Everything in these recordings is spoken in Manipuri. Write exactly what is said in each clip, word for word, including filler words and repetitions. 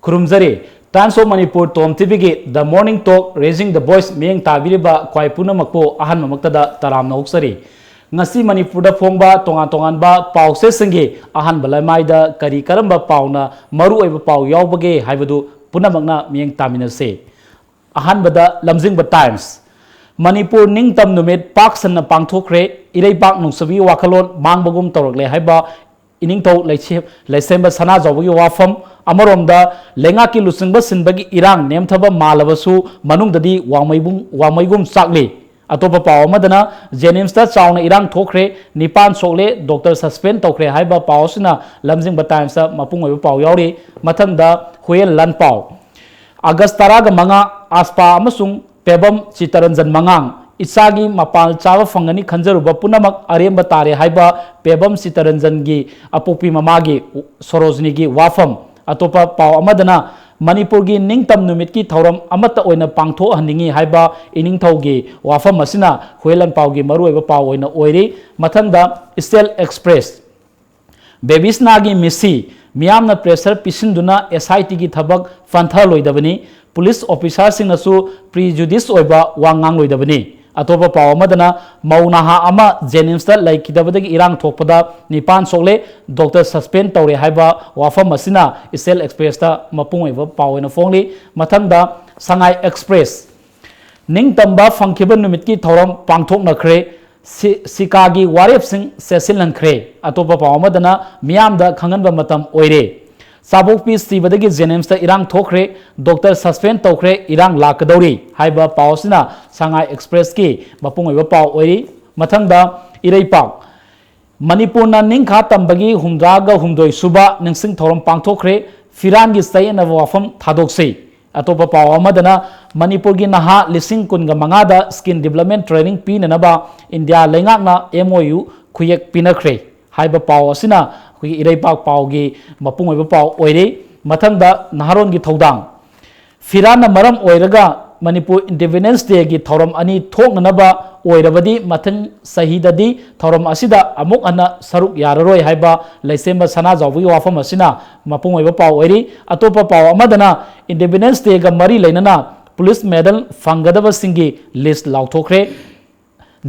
ꯈꯨꯔꯨꯝꯖꯔꯤ꯫ Times of Manipur Tom ꯇꯤꯚꯤꯒꯤ The Morning Talk Raising the Voice ꯃꯤꯠꯌꯦꯡ ꯇꯥꯕꯤꯔꯤꯕ ꯈ꯭ꯋꯥꯏ ꯄꯨꯝꯅꯃꯛꯄꯨ ꯑꯍꯥꯟꯕꯃꯛꯇꯗ ꯇꯔꯥꯝꯅ ꯑꯣꯛꯆꯔꯤ꯫ ꯉꯁꯤ ꯃꯅꯤꯄꯨꯔꯗ ꯐꯣꯡꯕ ꯇꯣꯉꯥꯟ ꯇꯣꯉꯥꯟꯕ ꯄꯥꯎꯆꯦꯁꯤꯡꯒꯤ ꯑꯍꯥꯟꯕ ꯂꯩꯃꯥꯏꯗ ꯀꯔꯤ ꯀꯔꯝꯕ ꯄꯥꯎꯅ ꯃꯔꯨꯑꯣꯏꯕ ꯄꯥꯎ ꯌꯥꯎꯕꯒꯦ ꯍꯥꯏꯕꯗꯨ ꯄꯨꯝꯅꯃꯛꯅ ꯃꯤꯠꯌꯦꯡ ꯇꯥꯃꯤꯟꯅꯁꯤ꯫ ꯑꯍꯥꯟꯕꯗ ꯂꯝꯖꯤꯡꯕ ꯇꯥꯏꯝꯁ꯫ ꯃꯅꯤꯄꯨꯔ ꯅꯤꯡꯇꯝ ꯅꯨꯃꯤꯠ ꯄꯥꯛ ꯁꯟꯅ ꯄꯥꯡꯊꯣꯛꯈ꯭ꯔꯦ, ꯏꯔꯩꯄꯥꯛ ꯅꯨꯡꯁꯤꯕꯒꯤ ꯋꯥꯈꯜꯂꯣꯟ ꯃꯥꯡꯕꯒꯨꯝ ꯇꯧꯔꯛꯂꯦ ꯍꯥꯏꯕ ꯏꯅꯤꯡꯊꯧ ꯂꯩꯁꯦꯝ-, ꯂꯩꯁꯦꯝꯕ ꯁꯅꯥꯖꯥꯎꯕꯒꯤ ꯋꯥꯐꯝ꯫ ꯑꯃꯔꯣꯝꯗ ꯂꯩꯉꯥꯛꯀꯤ ꯂꯨꯆꯤꯡꯕ ꯁꯤꯟꯕꯒꯤ ꯏꯔꯥꯡ ꯅꯦꯝꯊꯕ ꯃꯥꯜꯂꯕꯁꯨ ꯃꯅꯨꯡꯗꯗꯤ ꯋꯥꯡꯃꯩꯕꯨꯡ-, ꯋꯥꯡꯃꯩꯒꯨꯝ ꯆꯥꯛꯂꯤ꯫ ꯑꯇꯣꯞꯄ ꯄꯥꯎ ꯑꯃꯗꯅ ꯖꯦꯅꯤꯝꯁꯇ ꯆꯥꯎꯅ ꯏꯔꯥꯡ ꯊꯣꯛꯈ꯭ꯔꯦ, ꯅꯤꯄꯥꯟ ꯁꯣꯛꯂꯦ, ꯗꯣꯛꯇꯔ ꯁꯁꯄꯦꯟ ꯇꯧꯈ꯭ꯔꯦ ꯍꯥꯏꯕ ꯄꯥꯎ ꯑꯁꯤꯅ ꯂꯝꯖꯤꯡꯕ ꯇꯥꯏꯝꯁꯇ ꯃꯄꯨꯡ ꯑꯣꯏꯕ ꯄꯥꯎ ꯌꯥꯎꯔꯤ꯫ ꯃꯊꯪꯗ ꯍꯨꯌꯦꯟ ꯂꯥꯟꯄꯥꯎ꯫ ꯑꯥꯒꯁ ꯇꯔꯥꯒ ꯃꯉꯥ, ꯑꯥꯁꯄꯥ ꯑꯃꯁꯨꯡ ꯄꯦꯕꯝ ꯆꯤꯇꯔꯟꯖꯟ ꯃꯉꯥꯡ, ꯏꯆꯥꯒꯤ ꯃꯄꯥꯜ ꯆꯥꯕ ꯐꯪꯒꯅꯤ ꯈꯟꯖꯔꯨꯕ ꯄꯨꯝꯅꯃꯛ ꯑꯔꯦꯝꯕ ꯇꯥꯔꯦ ꯍꯥꯏꯕ ꯄꯦꯕꯝ ꯆꯤꯇꯔꯟꯖꯟꯒꯤ ꯑꯄꯣꯛꯄꯤ ꯃꯃꯥꯒꯤ ꯁꯣꯔꯣꯖꯅꯤꯒꯤ ꯋꯥꯐꯝ꯫ ꯑꯇꯣꯞꯄ ꯄꯥꯎ ꯑꯃꯗꯅ ꯃꯅꯤꯄꯨꯔꯒꯤ ꯅꯤꯡꯇꯝ ꯅꯨꯃꯤꯠꯀꯤ ꯊꯧꯔꯝ ꯑꯃꯠꯇ ꯑꯣꯏꯅ ꯄꯥꯡꯊꯣꯛꯍꯟꯅꯤꯡꯏ ꯍꯥꯏꯕ ꯏꯅꯤꯡꯊꯧꯒꯤ ꯋꯥꯐꯝ ꯑꯁꯤꯅ ꯍꯨꯌꯦꯟ ꯂꯥꯟꯄꯥꯎꯒꯤ ꯃꯔꯨꯑꯣꯏꯕ ꯄꯥꯎ ꯑꯣꯏꯅ ꯑꯣꯏꯔꯤ꯫ ꯃꯊꯪꯗ ꯏꯁꯇꯦꯜ ꯑꯦꯛꯁꯄ꯭ꯔꯦꯁ꯫ ꯕꯦꯕꯤꯁꯅꯥꯒꯤ ꯃꯤꯁꯤ ꯃꯤꯌꯥꯝꯅ ꯄ꯭ꯔꯦꯁꯔ ꯄꯤꯁꯤꯟꯗꯨꯅ ꯑꯦꯁ ꯑꯥꯏ ꯇꯤꯒꯤ ꯊꯕꯛ ꯄꯟꯊꯂꯣꯏꯗꯕꯅꯤ, ꯄꯨꯂꯤꯁ ꯑꯣꯐꯤꯁꯥꯔꯁꯤꯡꯅꯁꯨ ꯄ꯭ꯔꯤꯖꯨꯗꯤꯁ ꯑꯣꯏꯕ ꯋꯥ ꯉꯥꯡꯂꯣꯏꯗꯕꯅꯤ꯫ ꯑꯇꯣꯞꯄ ꯄꯥꯎ ꯑꯃꯗꯅ ꯃꯧ ꯅꯍꯥ ꯑꯃ ꯖꯦꯅꯤꯝꯁꯇ ꯂꯩꯈꯤꯗꯕꯗꯒꯤ ꯏꯔꯥꯡ ꯊꯣꯛꯄꯗ ꯅꯤꯄꯥꯟ ꯁꯣꯛꯂꯦ, ꯗꯣꯛꯇꯔ ꯁꯁꯄꯦꯟ ꯇꯧꯔꯦ ꯍꯥꯏꯕ ꯋꯥꯐꯝ ꯑꯁꯤꯅ ꯏꯁꯇꯦꯜ ꯑꯦꯛꯁꯄ꯭ꯔꯦꯁꯇ ꯃꯄꯨꯡ ꯑꯣꯏꯕ ꯄꯥꯎ ꯑꯣꯏꯅ ꯐꯣꯡꯂꯤ꯫ ꯃꯊꯪꯗ ꯁꯉꯥꯏ ꯑꯦꯛꯁꯄ꯭ꯔꯦꯁ꯫ ꯅꯤꯡꯇꯝꯕ ꯐꯪꯈꯤꯕ ꯅꯨꯃꯤꯠꯀꯤ ꯊꯧꯔꯝ ꯄꯥꯡꯊꯣꯛꯅꯈ꯭ꯔꯦ꯫ ꯁꯤ-, ꯁꯤꯀꯥꯒꯤ ꯋꯥꯔꯦꯞꯁꯤꯡ ꯆꯦꯠꯁꯤꯜꯍꯟꯈ꯭ꯔꯦ꯫ ꯑꯇꯣꯞꯄ ꯄꯥꯎ ꯑꯃꯗꯅ ꯃꯤꯌꯥꯝꯗ ꯈꯪꯍꯟꯕ ꯃꯇꯝ ꯑꯣꯏꯔꯦ꯫ ꯆꯥꯕꯣꯛꯄꯤ ꯁꯤꯕꯗꯒꯤ ꯖꯦꯅꯤꯝꯁꯇ ꯏꯔꯥꯡ ꯊꯣꯛꯈ꯭ꯔꯦ, ꯗꯣꯛꯇꯔ ꯁꯁꯄꯦꯟ ꯇꯧꯈ꯭ꯔꯦ, ꯏꯔꯥꯡ ꯂꯥꯛꯀꯗꯧꯔꯤ ꯍꯥꯏꯕ ꯄꯥꯎ ꯑꯁꯤꯅ ꯁꯉꯥꯏ ꯑꯦꯛꯁꯄ꯭ꯔꯦꯁꯀꯤ ꯃꯄꯨꯡ ꯑꯣꯏꯕ ꯄꯥꯎ ꯑꯣꯏꯔꯤ꯫ ꯃꯊꯪꯗ ꯏꯔꯩꯄꯥꯛ꯫ ꯃꯅꯤꯄꯨꯔꯅ ꯅꯤꯡꯈꯥ ꯇꯝꯕꯒꯤ ꯍꯨꯝꯗ꯭ꯔꯥꯒ ꯍꯨꯝꯗꯣꯏ ꯁꯨꯕ ꯅꯤꯡꯁꯤꯡ ꯊꯧꯔꯝ ꯄꯥꯡꯊꯣꯛꯈ꯭ꯔꯦ꯫ ꯐꯤꯔꯥꯟꯒꯤ ꯆꯌꯦꯠꯅꯕ ꯋꯥꯐꯝ ꯊꯥꯗꯣꯛꯁꯤ꯫ ꯑꯇꯣꯞꯄ ꯄꯥꯎ ꯑꯃꯗꯅ ꯃꯅꯤꯄꯨꯔꯒꯤ ꯅꯍꯥ ꯂꯤꯁꯤꯡ ꯀꯨꯟꯒ ꯃꯉꯥꯗ skill development training ꯄꯤꯅꯅꯕ ꯏꯟꯗꯤꯌꯥ ꯂꯩꯉꯥꯛꯅ M O U ꯈꯨꯌꯦꯛ ꯄꯤꯅꯈ꯭ꯔꯦ ꯍꯥꯏꯕ ꯄꯥꯎ ꯑꯁꯤꯅ ꯑꯩꯈꯣꯏꯒꯤ ꯏꯔꯩꯄꯥꯛ ꯄꯥꯎꯒꯤ ꯃꯄꯨꯡ ꯑꯣꯏꯕ ꯄꯥꯎ ꯑꯣꯏꯔꯤ꯫ ꯃꯊꯪꯗ ꯅꯍꯥꯔꯣꯜꯒꯤ ꯊꯧꯗꯥꯡ꯫ ꯐꯤꯔꯥꯟꯅ ꯃꯔꯝ ꯑꯣꯏꯔꯒ ꯃꯅꯤꯄꯨꯔ ꯏꯟꯗꯤꯄꯦꯟꯗꯦꯟꯁ ꯗꯦꯒꯤ ꯊꯧꯔꯝ ꯑꯅꯤ ꯊꯣꯛꯅꯅꯕ ꯑꯣꯏꯔꯕꯗꯤ ꯃꯊꯪ ꯆꯍꯤꯗꯗꯤ ꯊꯧꯔꯝ ꯑꯁꯤꯗ ꯑꯃꯨꯛ ꯍꯟꯅ ꯁꯔꯨꯛ ꯌꯥꯔꯔꯣꯏ ꯍꯥꯏꯕ ꯂꯩꯁꯦꯝꯕ ꯁꯅꯥꯖꯥꯎꯕꯒꯤ ꯋꯥꯐꯝ ꯑꯁꯤꯅ ꯃꯄꯨꯡ ꯑꯣꯏꯕ ꯄꯥꯎ ꯑꯣꯏꯔꯤ꯫ ꯑꯇꯣꯞꯄ ꯄꯥꯎ ꯑꯃꯗꯅ ꯏꯟꯗꯤꯄꯦꯟꯗꯦꯟꯁ ꯗꯦꯒ ꯃꯔꯤ ꯂꯩꯅꯅ ꯄꯨꯂꯤꯁ ꯃꯦꯗꯜ ꯐꯪꯒꯗꯕꯁꯤꯡꯒꯤ ꯂꯤꯁ ꯂꯥꯎꯊꯣꯛꯈ꯭ꯔꯦ꯫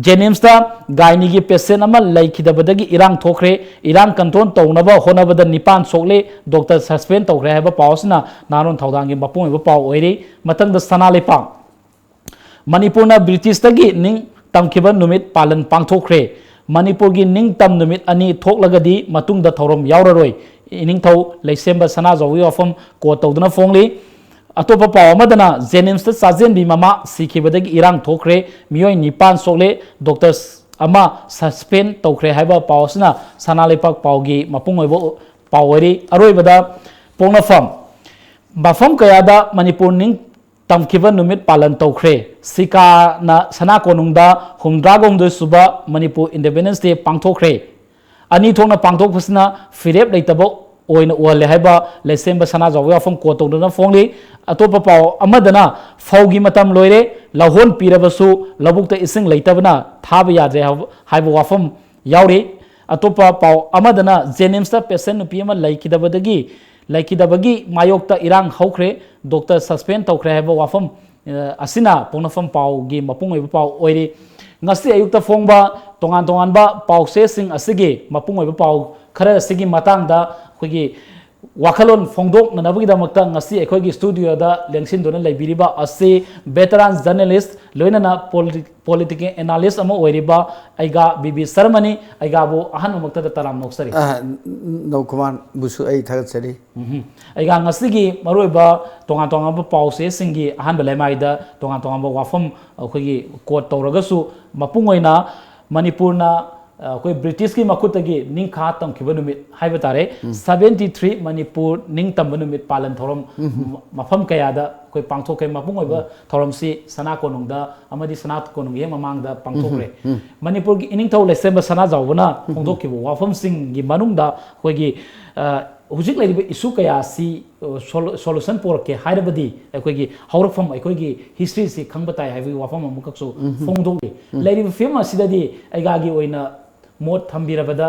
ꯖꯦꯅꯤꯝꯁꯇ ꯒꯥꯏꯅꯤꯒꯤ ꯄꯦꯁꯦꯟ ꯑꯃ ꯂꯩꯈꯤꯗꯕꯗꯒꯤ ꯏꯔꯥꯡ ꯊꯣꯛꯈ꯭ꯔꯦ꯫ ꯏꯔꯥꯡ ꯀꯟꯇ꯭ꯔꯣꯜ ꯇꯧꯅꯕ ꯍꯣꯠꯅꯕꯗ ꯅꯤꯄꯥꯟ ꯁꯣꯛꯂꯦ꯫ ꯗꯣꯛꯇꯔ ꯁꯁꯄꯦꯟ ꯇꯧꯈ꯭ꯔꯦ ꯍꯥꯏꯕ ꯄꯥꯎ ꯑꯁꯤꯅ ꯅꯍꯥꯔꯣꯜ ꯊꯧꯗꯥꯡꯒꯤ ꯃꯄꯨꯡ ꯑꯣꯏꯕ ꯄꯥꯎ ꯑꯣꯏꯔꯤ꯫ ꯃꯊꯪꯗ ꯁꯅꯥ ꯂꯩꯄꯥꯛ꯫ ꯃꯅꯤꯄꯨꯔꯅ ꯕ꯭ꯔꯤꯇꯤꯁꯇꯒꯤ ꯅꯤꯡ ꯇꯝꯈꯤꯕ ꯅꯨꯃꯤꯠ ꯄꯥꯂꯟ ꯄꯥꯡꯊꯣꯛꯈ꯭ꯔꯦ꯫ ꯃꯅꯤꯄꯨꯔꯒꯤ ꯅꯤꯡꯇꯝ ꯅꯨꯃꯤꯠ ꯑꯅꯤ ꯊꯣꯛꯂꯒꯗꯤ ꯃꯇꯨꯡꯗ ꯊꯧꯔꯝ ꯌꯥꯎꯔꯔꯣꯏ꯫ ꯏꯅꯤꯡꯊꯧ ꯂꯩꯁꯦꯝꯕ ꯁꯅꯥꯖꯥꯎꯕꯒꯤ ꯋꯥꯐꯝ ꯀꯣꯠ ꯇꯧꯗꯨꯅ ꯐꯣꯡꯂꯤ꯫ ꯑꯇꯣꯞꯄ ꯄꯥꯎ ꯑꯃꯗꯅ ꯖꯦꯅꯤꯝꯁꯇ ꯆꯥꯖꯦꯟꯕꯤ ꯃꯃꯥ ꯁꯤꯈꯤꯕꯗꯒꯤ ꯏꯔꯥꯡ ꯊꯣꯛꯈ꯭ꯔꯦ, ꯃꯤꯑꯣꯏ ꯅꯤꯄꯥꯟ ꯁꯣꯛꯂꯦ, ꯗꯣꯛꯇꯔ ꯑꯃ ꯁꯁꯄꯦꯟ ꯇꯧꯈ꯭ꯔꯦ ꯍꯥꯏꯕ ꯄꯥꯎ ꯑꯁꯤꯅ ꯁꯅꯥ ꯂꯩꯄꯥꯛ ꯄꯥꯎꯒꯤ ꯃꯄꯨꯡ ꯑꯣꯏꯕ ꯄꯥꯎ ꯑꯣꯏꯔꯤ꯫ ꯑꯔꯣꯏꯕꯗ ꯄꯣꯛꯅꯐꯝ꯫ ꯃꯐꯝ ꯀꯌꯥꯗ ꯃꯅꯤꯄꯨꯔ ꯅꯤꯡ ꯇꯝꯈꯤꯕ ꯅꯨꯃꯤꯠ ꯄꯥꯂꯟ ꯇꯧꯈ꯭ꯔꯦ꯫ ꯁꯤꯀꯥꯅ ꯁꯅꯥ ꯀꯣꯅꯨꯡꯗ ꯍꯨꯝꯗ꯭ꯔꯥꯒ ꯍꯨꯝꯗꯣꯏ ꯁꯨꯕ ꯃꯅꯤꯄꯨꯔ ꯏꯟꯗꯤꯄꯦꯟꯗꯦꯟꯁ ꯗꯦ ꯄꯥꯡꯊꯣꯛꯈ꯭ꯔꯦ꯫ ꯑꯅꯤ ꯊꯣꯛꯅ ꯄꯥꯡꯊꯣꯛꯄꯁꯤꯅ ꯐꯤꯔꯦꯞ ꯂꯩꯇꯕ ꯑꯣꯏꯅ ꯎꯍꯜꯂꯦ ꯍꯥꯏꯕ ꯂꯩꯁꯦꯝꯕ ꯁꯅꯥꯖꯥꯎꯕꯒꯤ ꯋꯥꯐꯝ ꯀꯣꯠ ꯇꯧꯗꯨꯅ ꯐꯣꯡꯂꯤ꯫ ꯑꯇꯣꯞꯄ ꯄꯥꯎ ꯑꯃꯗꯅ ꯐꯧꯒꯤ ꯃꯇꯝ ꯂꯣꯏꯔꯦ, ꯂꯧꯍꯣꯟ ꯄꯤꯔꯕꯁꯨ ꯂꯧꯕꯨꯛꯇ ꯏꯁꯤꯡ ꯂꯩꯇꯕꯅ ꯊꯥꯕ ꯌꯥꯗ꯭ꯔꯦ ꯍꯥꯏꯕ, ꯍꯥꯏꯕ ꯋꯥꯐꯝ ꯌꯥꯎꯔꯤ꯫ ꯑꯇꯣꯞꯄ ꯄꯥꯎ ꯑꯃꯗꯅ ꯖꯦꯅꯤꯝꯁꯇ ꯄꯦꯁꯦꯟ ꯅꯨꯄꯤ ꯑꯃ ꯂꯩꯈꯤꯗꯕꯗꯒꯤ, ꯂꯩꯈꯤꯗꯕꯒꯤ ꯃꯥꯌꯣꯛꯇ ꯏꯔꯥꯡ ꯍꯧꯈ꯭ꯔꯦ, ꯗꯣꯛꯇꯔ ꯁꯁꯄꯦꯟ ꯇꯧꯈ꯭ꯔꯦ ꯍꯥꯏꯕ ꯋꯥꯐꯝ, ꯑ, ꯑꯁꯤꯅ ꯄꯣꯛꯅꯐꯝ ꯄꯥꯎꯒꯤ ꯃꯄꯨꯡ ꯑꯣꯏꯕ ꯄꯥꯎ ꯑꯣꯏꯔꯤ꯫ ꯉꯁꯤ ꯑꯌꯨꯛꯇ ꯐꯣꯡꯕ ꯇꯣꯉꯥꯟ ꯇꯣꯉꯥꯟꯕ ꯄꯥꯎꯆꯦꯁꯤꯡ ꯑꯁꯤꯒꯤ ꯃꯄꯨꯡ ꯑꯣꯏꯕ ꯄꯥꯎ ꯈꯔ ꯑꯁꯤꯒꯤ ꯃꯇꯥꯡꯗ ꯑꯩꯈꯣꯏꯒꯤ ꯋꯥꯈꯜꯂꯣꯟ ꯐꯣꯡꯗꯣꯛꯅꯅꯕꯒꯤꯗꯃꯛꯇ ꯉꯁꯤ ꯑꯩꯈꯣꯏꯒꯤ ꯁ꯭ꯇꯨꯗꯤꯑꯣꯗ ꯂꯦꯡꯁꯤꯟꯗꯨꯅ ꯂꯩꯕꯤꯔꯤꯕ ꯑꯁꯤ ꯚꯦꯇꯔꯥꯟ ꯖꯔꯅꯦꯂꯤꯁ ꯂꯣꯏꯅꯅ ꯄꯣꯂꯤ-, ꯄꯣꯂꯤꯇꯤꯀꯦꯜ ꯑꯦꯅꯥꯂꯤꯁ ꯑꯃ ꯑꯣꯏꯔꯤꯕ ꯑꯩꯒꯥ ꯕꯤ ꯕꯤ ꯁꯔꯃꯅꯤ꯫ ꯑꯩꯒꯥꯕꯨ ꯑꯍꯥꯟꯕꯃꯛꯇꯗ ꯇꯔꯥꯝꯅ ꯑꯣꯛꯆꯔꯤ꯫ ꯑ, ꯅꯧꯀꯨꯃꯥꯔꯕꯨꯁꯨ ꯑꯩ ꯊꯥꯒꯠꯆꯔꯤ꯫ ꯎꯝꯍꯨꯝ꯫ ꯑꯩꯒꯥ ꯉꯁꯤꯒꯤ ꯃꯔꯨꯑꯣꯏꯕ ꯇꯣꯉꯥꯟ ꯇꯣꯉꯥꯟꯕ ꯄꯥꯎꯆꯦꯁꯤꯡꯒꯤ ꯑꯍꯥꯟꯕ ꯂꯩꯃꯥꯏꯗ ꯇꯣꯉꯥꯟ ꯇꯣꯉꯥꯟꯕ ꯋꯥꯐꯝ ꯑꯩꯈꯣꯏꯒꯤ ꯀꯣꯠ ꯇꯧꯔꯒꯁꯨ, ꯃꯄꯨꯡ ꯑꯣꯏꯅ ꯃꯅꯤꯄꯨꯔꯅ, ꯑ, ꯑꯩꯈꯣꯏ ꯕ꯭ꯔꯤꯇꯤꯁꯀꯤ ꯃꯈꯨꯠꯇꯒꯤ ꯅꯤꯡꯈꯥ ꯇꯝꯈꯤꯕ ꯅꯨꯃꯤꯠ ꯍꯥꯏꯕ ꯇꯥꯔꯦ꯫ ꯎꯝ꯫ ꯁꯚꯦꯟꯇꯤ ꯊ꯭ꯔꯤ ꯃꯅꯤꯄꯨꯔ ꯅꯤꯡꯇꯝꯕ ꯅꯨꯃꯤꯠ ꯄꯥꯂꯟ ꯊꯧꯔꯝ ꯎꯝ꯫ ꯃ-, ꯃꯐꯝ ꯀꯌꯥꯗ ꯑꯩꯈꯣꯏ ꯄꯥꯡꯊꯣꯛꯈ꯭ꯔꯦ꯫ ꯃꯄꯨꯡ ꯑꯣꯏꯕ ꯎꯝ꯫ ꯊꯧꯔꯝꯁꯤ ꯁꯅꯥ ꯀꯣꯅꯨꯡꯗ ꯑꯃꯗꯤ ꯁꯅꯥ ꯀꯣꯅꯨꯡꯒꯤ ꯍꯦꯛ ꯃꯃꯥꯡꯗ ꯄꯥꯡꯊꯣꯛꯈ꯭ꯔꯦ꯫ ꯎꯝ꯫ ꯎꯝ꯫ ꯃꯅꯤꯄꯨꯔꯒꯤ ꯏꯅꯤꯡꯊꯧ ꯂꯩꯁꯦꯝꯕ ꯁꯅꯥꯖꯥꯎꯕꯅ ꯎꯝ꯫ ꯐꯣꯡꯗꯣꯛꯈꯤꯕ ꯋꯥꯐꯝꯁꯤꯡꯒꯤ ꯃꯅꯨꯡꯗ ꯑꯩꯈꯣꯏꯒꯤ, ꯑ, ꯍꯧꯖꯤꯛ ꯂꯩꯔꯤꯕ ꯏꯁꯨ ꯀꯌꯥꯁꯤ ꯁꯣꯂꯨꯁꯟ ꯄꯣꯔꯛꯀꯦ ꯍꯥꯏꯔꯕꯗꯤ ꯑꯩꯈꯣꯏꯒꯤ ꯍꯧꯔꯛꯐꯝ, ꯑꯩꯈꯣꯏꯒꯤ ꯍꯤꯁꯇ꯭ꯔꯤꯁꯤ ꯈꯪꯕ ꯇꯥꯏ ꯍꯥꯏꯕꯒꯤ ꯋꯥꯐꯝ ꯑꯃꯈꯛꯁꯨ ꯐꯣꯡꯗꯣꯛꯂꯤ꯫ ꯂꯩꯔꯤꯕ ꯐꯤꯕꯝ ꯑꯁꯤꯗꯗꯤ ꯑꯩꯒꯥꯒꯤ ꯑꯣꯏꯅ ꯃꯣꯠ ꯊꯝꯕꯤꯔꯕꯗ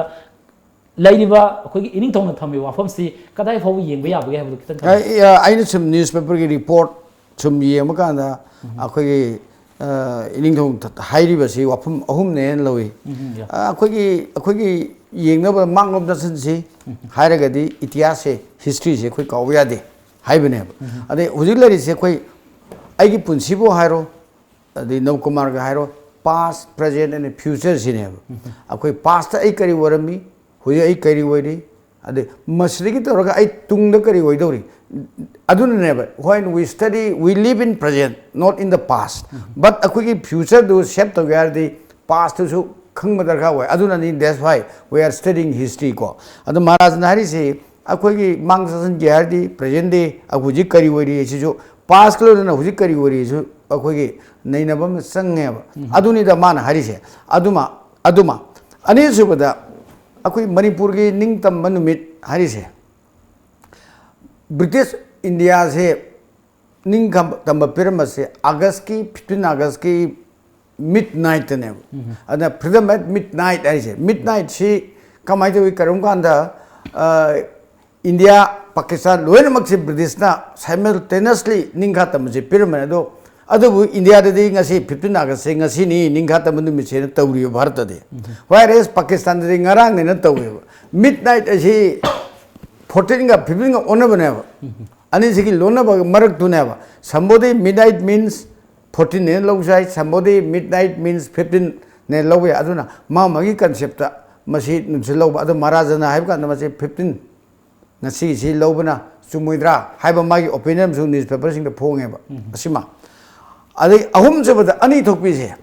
ꯂꯩꯔꯤꯕ ꯑꯩꯈꯣꯏꯒꯤ ꯏꯅꯤꯡꯊꯧꯅ ꯊꯝꯃꯤꯕ ꯋꯥꯐꯝꯁꯤ ꯀꯗꯥꯏ ꯐꯥꯎꯕ ꯌꯦꯡꯕ ꯌꯥꯕꯒꯦ ꯍꯥꯏꯕꯗꯨ ꯈꯤꯇꯪ ꯊꯝꯕꯤꯌꯨ꯫ ꯑꯩ- ꯑꯩꯅ ꯁꯨꯝ ꯅ꯭ꯌꯨꯁꯄꯦꯄꯔꯒꯤ ꯔꯤꯄꯣꯔꯠ ꯁꯨꯝ ꯌꯦꯡꯕ ꯀꯥꯟꯗ ꯑꯩꯈꯣꯏꯒꯤ ꯑ, ꯏꯅꯤꯡꯊꯧ ꯍꯥꯏꯔꯤꯕꯁꯤ ꯋꯥꯐꯝ ꯑꯍꯨꯝꯅꯦꯅ ꯂꯧꯏ꯫ ꯎꯝ, ꯌꯥ꯫ ꯑ, ꯑꯩꯈꯣꯏꯒꯤ ꯑꯩꯈꯣꯏꯒꯤ ꯌꯦꯡꯅꯕ ꯃꯥꯡꯂꯣꯝꯗ ꯆꯠꯁꯤ ꯍꯥꯏꯔꯒꯗꯤ ꯏꯇꯤꯍꯥꯁꯁꯦ, ꯍꯤꯁꯇ꯭ꯔꯤꯁꯦ ꯑꯩꯈꯣꯏ ꯀꯥꯎꯕ ꯌꯥꯗꯦ ꯍꯥꯏꯕꯅꯦꯕ꯫ ꯑꯗꯩ ꯍꯧꯖꯤꯛ ꯂꯩꯔꯤꯁꯦ ꯑꯩꯈꯣꯏ, ꯑꯩꯒꯤ ꯄꯨꯟꯁꯤꯕꯨ ꯍꯥꯏꯔꯣ, ꯑꯗꯩ ꯅꯕꯀꯨꯃꯥꯔꯒ ꯍꯥꯏꯔꯣ, past, present and future ꯁꯤꯅꯦꯕ꯫ ꯑꯩꯈꯣꯏ past ꯑꯩ ꯀꯔꯤ ꯑꯣꯏꯔꯝꯃꯤ, ꯍꯧꯖꯤꯛ ꯑꯩ ꯀꯔꯤ ꯑꯣꯏꯔꯤ, ꯑꯗꯩ ꯃꯁꯤꯗꯒꯤ ꯇꯧꯔꯒ ꯑꯩ ꯇꯨꯡꯗ ꯀꯔꯤ ꯑꯣꯏꯗꯧꯔꯤ꯫ ꯑꯗꯨꯅꯅꯦꯕ, when we study, we live in present, not in the past. But ꯑꯩꯈꯣꯏꯒꯤ future ꯗꯨ shape ꯇꯧꯒꯦ ꯍꯥꯏꯔꯗꯤ past ꯇꯨꯁꯨ ꯈꯪꯕ ꯗꯔꯀꯥꯔ ꯑꯣꯏ꯫ ꯑꯗꯨꯅꯅꯤ, that's why we are studying history ꯀꯣ꯫ ꯑꯗꯣ ꯃꯍꯥꯔꯥꯖꯅ ꯍꯥꯏꯔꯤꯁꯤ, ꯑꯩꯈꯣꯏꯒꯤ ꯃꯥꯡ ꯆꯠꯁꯤꯟꯒꯦ ꯍꯥꯏꯔꯗꯤ present day, ꯑꯩꯈꯣꯏ ꯍꯧꯖꯤꯛ ꯀꯔꯤ ꯑꯣꯏꯔꯤ ꯁꯤꯁꯨ, past ꯀ ꯂꯣꯏꯅꯅ ꯍꯧꯖꯤꯛ ꯀꯔꯤ ꯑꯣꯏꯔꯤ ꯁꯤꯁꯨ ꯑꯩꯈꯣꯏꯒꯤ ꯅꯩꯅꯕ ꯑꯃ ꯆꯪꯉꯦꯕ꯫ ꯑꯗꯨꯅꯤꯗ ꯃꯥꯅ ꯍꯥꯏꯔꯤꯁꯦ꯫ ꯑꯗꯨꯃ ꯑꯗꯨꯃ ꯑꯅꯤꯁꯨꯕꯗ, ꯑꯩꯈꯣꯏ ꯃꯅꯤꯄꯨꯔꯒꯤ ꯅꯤꯡꯇꯝꯕ ꯅꯨꯃꯤꯠ ꯍꯥꯏꯔꯤꯁꯦ, ꯕ꯭ꯔꯤꯇꯤꯁ ꯏꯟꯗꯤꯌꯥꯁꯦ ꯅꯤꯡ ꯇꯝꯕ ꯄꯤꯔꯝꯕꯁꯦ ꯑꯥꯒꯁꯀꯤ, fifteen ꯑꯥꯒꯁꯀꯤ mid night ꯇꯅꯦꯕ꯫ ꯑꯗꯨꯅ freedom at midnight ꯍꯥꯏꯁꯦ, midnight ꯁꯤ ꯀꯃꯥꯏꯅ ꯇꯧꯏ? ꯀꯔꯤꯒꯨꯝꯕ ꯀꯥꯟꯗ, ꯑ, ꯏꯟꯗꯤꯌꯥ, ꯄꯥꯀꯤꯁꯇꯥꯟ ꯂꯣꯏꯅꯃꯛꯁꯦ ꯕ꯭ꯔꯤꯇꯤꯁꯅ simultaneously ꯅꯤꯡꯈꯥ ꯇꯝꯕꯁꯦ ꯄꯤꯔꯝꯕꯅꯦ꯫ ꯑꯗꯣ ꯑꯗꯨꯕꯨ ꯏꯟꯗꯤꯌꯥꯗꯗꯤ ꯉꯁꯤ fifteen ꯑꯥꯒꯁꯁꯦ ꯉꯁꯤꯅꯤ ꯅꯤꯡꯈꯥ ꯇꯝꯕ ꯅꯨꯃꯤꯠꯁꯦꯅ ꯇꯧꯔꯤꯕ ꯚꯥꯔꯠꯇꯗꯤ꯫ Whereas ꯄꯥꯀꯤꯁꯇꯥꯟꯗꯗꯤ ꯉꯔꯥꯡꯅꯦꯅ ꯇꯧꯋꯦꯕ꯫ Midnight ꯑꯁꯤ fourteen ꯒ fifteen ꯒ ꯑꯣꯟꯅꯕꯅꯦꯕ꯫ ꯑꯅꯤꯁꯤꯒꯤ ꯂꯣꯟꯅꯕ ꯃꯔꯛꯇꯨꯅꯦꯕ꯫ Somebody midnight means fourteen ꯅꯦꯅ ꯂꯧꯕꯁꯨ ꯌꯥꯏ, somebody midnight means fifteen ꯅꯦ ꯂꯧꯕ ꯌꯥꯏ꯫ ꯑꯗꯨꯅ ꯃꯥ ꯃꯥꯒꯤ concept ꯇ ꯃꯁꯤ ꯅꯨꯡꯁꯤꯜꯍꯧꯕ꯫ ꯑꯗꯣ ꯃꯍꯥꯔꯥꯖꯅ ꯍꯥꯏꯕ ꯀꯥꯟꯗ ꯃꯁꯤ fifteen, ꯉꯁꯤꯁꯤ ꯂꯧꯕꯅ ꯆꯨꯝꯃꯣꯏꯗ꯭ꯔꯥ ꯍꯥꯏꯕ ꯃꯥꯒꯤ opinion ꯑꯃꯁꯨ newspaper ꯁꯤꯡꯗ ꯐꯣꯡꯉꯦꯕ꯫ ꯑꯁꯤꯃ꯫ ꯑꯗꯩ ꯑꯍꯨꯝꯁꯨꯕꯗ ꯑꯅꯤ ꯊꯣꯛꯄꯤꯁꯦ,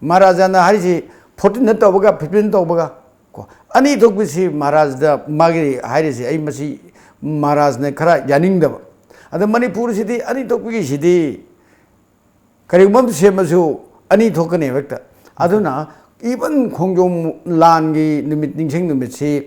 ꯃꯍꯥꯔꯥꯖꯥꯅ ꯍꯥꯏꯔꯤꯁꯤ fourteen ꯗ ꯇꯧꯕꯒ fifteen ꯇꯧꯕꯒ ꯀꯣ, ꯑꯅꯤ ꯊꯣꯛꯄꯤꯁꯤ ꯃꯍꯥꯔꯥꯖꯗ ꯃꯥꯒꯤ ꯍꯥꯏꯔꯤꯁꯦ, ꯑꯩ ꯃꯁꯤ ꯃꯍꯥꯔꯥꯖꯅ ꯈꯔ ꯌꯥꯅꯤꯡꯗꯕ꯫ ꯑꯗ ꯃꯅꯤꯄꯨꯔꯁꯤꯗꯤ ꯑꯅꯤ ꯊꯣꯛꯄꯤꯒꯤꯁꯤꯗꯤ ꯀꯔꯤꯒꯨꯝꯕ ꯑꯃ ꯁꯦꯝꯃꯁꯨ ꯑꯅꯤ ꯊꯣꯛꯀꯅꯦꯕ ꯍꯦꯛꯇ꯫ ꯑꯗꯨꯅ even ꯈꯣꯡꯖꯣꯝ ꯂꯥꯟꯒꯤ ꯅꯨꯃꯤꯠ, ꯅꯤꯡꯁꯤꯡ ꯅꯨꯃꯤꯠꯁꯤ,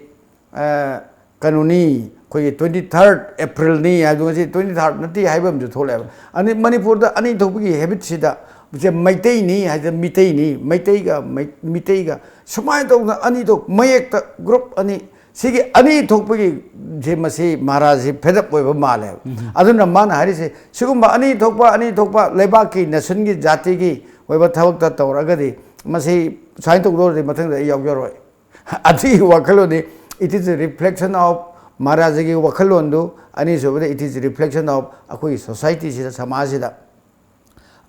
ꯑ, ꯀꯩꯅꯣꯅꯤ, ꯑꯩꯈꯣꯏꯒꯤ twenty third April ꯅꯤ ꯍꯥꯏꯕꯗꯣ ꯉꯁꯤ twenty third ꯅꯠꯇꯦ ꯍꯥꯏꯕ ꯑꯃꯁꯨ ꯊꯣꯛꯂꯛꯑꯦꯕ꯫ ꯑꯅꯤ, ꯃꯅꯤꯄꯨꯔꯗ ꯑꯅꯤ ꯊꯣꯛꯄꯒꯤ habit ꯁꯤꯗ ꯁꯦ ꯃꯩꯇꯩꯅꯤ ꯍꯥꯏꯗꯅ ꯃꯤꯇꯩꯅꯤ, ꯃꯩꯇꯩꯒ ꯃꯩ-, ꯃꯤꯇꯩꯒ ꯁꯨꯃꯥꯏꯅ ꯇꯧꯗꯅ ꯑꯅꯤ ꯊꯣꯛ, ꯃꯌꯦꯛꯇ group ꯑꯅꯤ, ꯁꯤꯒꯤ ꯑꯅꯤ ꯊꯣꯛꯄꯒꯤ ꯁꯦ ꯃꯁꯤ ꯃꯍꯥꯔꯥꯖꯁꯤ fed up ꯑꯣꯏꯕ ꯃꯥꯜꯂꯦꯕ꯫ ꯑꯗꯨꯅ ꯃꯥꯅ ꯍꯥꯏꯔꯤꯁꯦ ꯁꯤꯒꯨꯝꯕ ꯑꯅꯤ ꯊꯣꯛꯄ, ꯑꯅꯤ ꯊꯣꯛꯄ ꯂꯩꯕꯥꯛꯀꯤ nationꯒꯤ ꯖꯥꯇꯤꯒꯤ ꯑꯣꯏꯕ ꯊꯕꯛꯇ ꯇꯧꯔꯒꯗꯤ ꯃꯁꯤ ꯁꯨꯃꯥꯏꯅ ꯇꯧꯗꯧꯔꯗꯤ ꯃꯊꯪꯗ ꯑꯩ ꯌꯥꯎꯖꯔꯣꯏ꯫ ꯑꯗꯨꯒꯤ ꯋꯥꯈꯜꯂꯣꯟꯅꯤ꯫ It is a reflection of ꯃꯍꯥꯔꯥꯖꯒꯤ ꯋꯥꯈꯜꯂꯣꯟꯗꯨ, ꯑꯅꯤꯁꯨꯕꯗ it is a reflection of ꯑꯩꯈꯣꯏꯒꯤ societyꯁꯤꯗ, ꯁꯃꯥꯖꯁꯤꯗ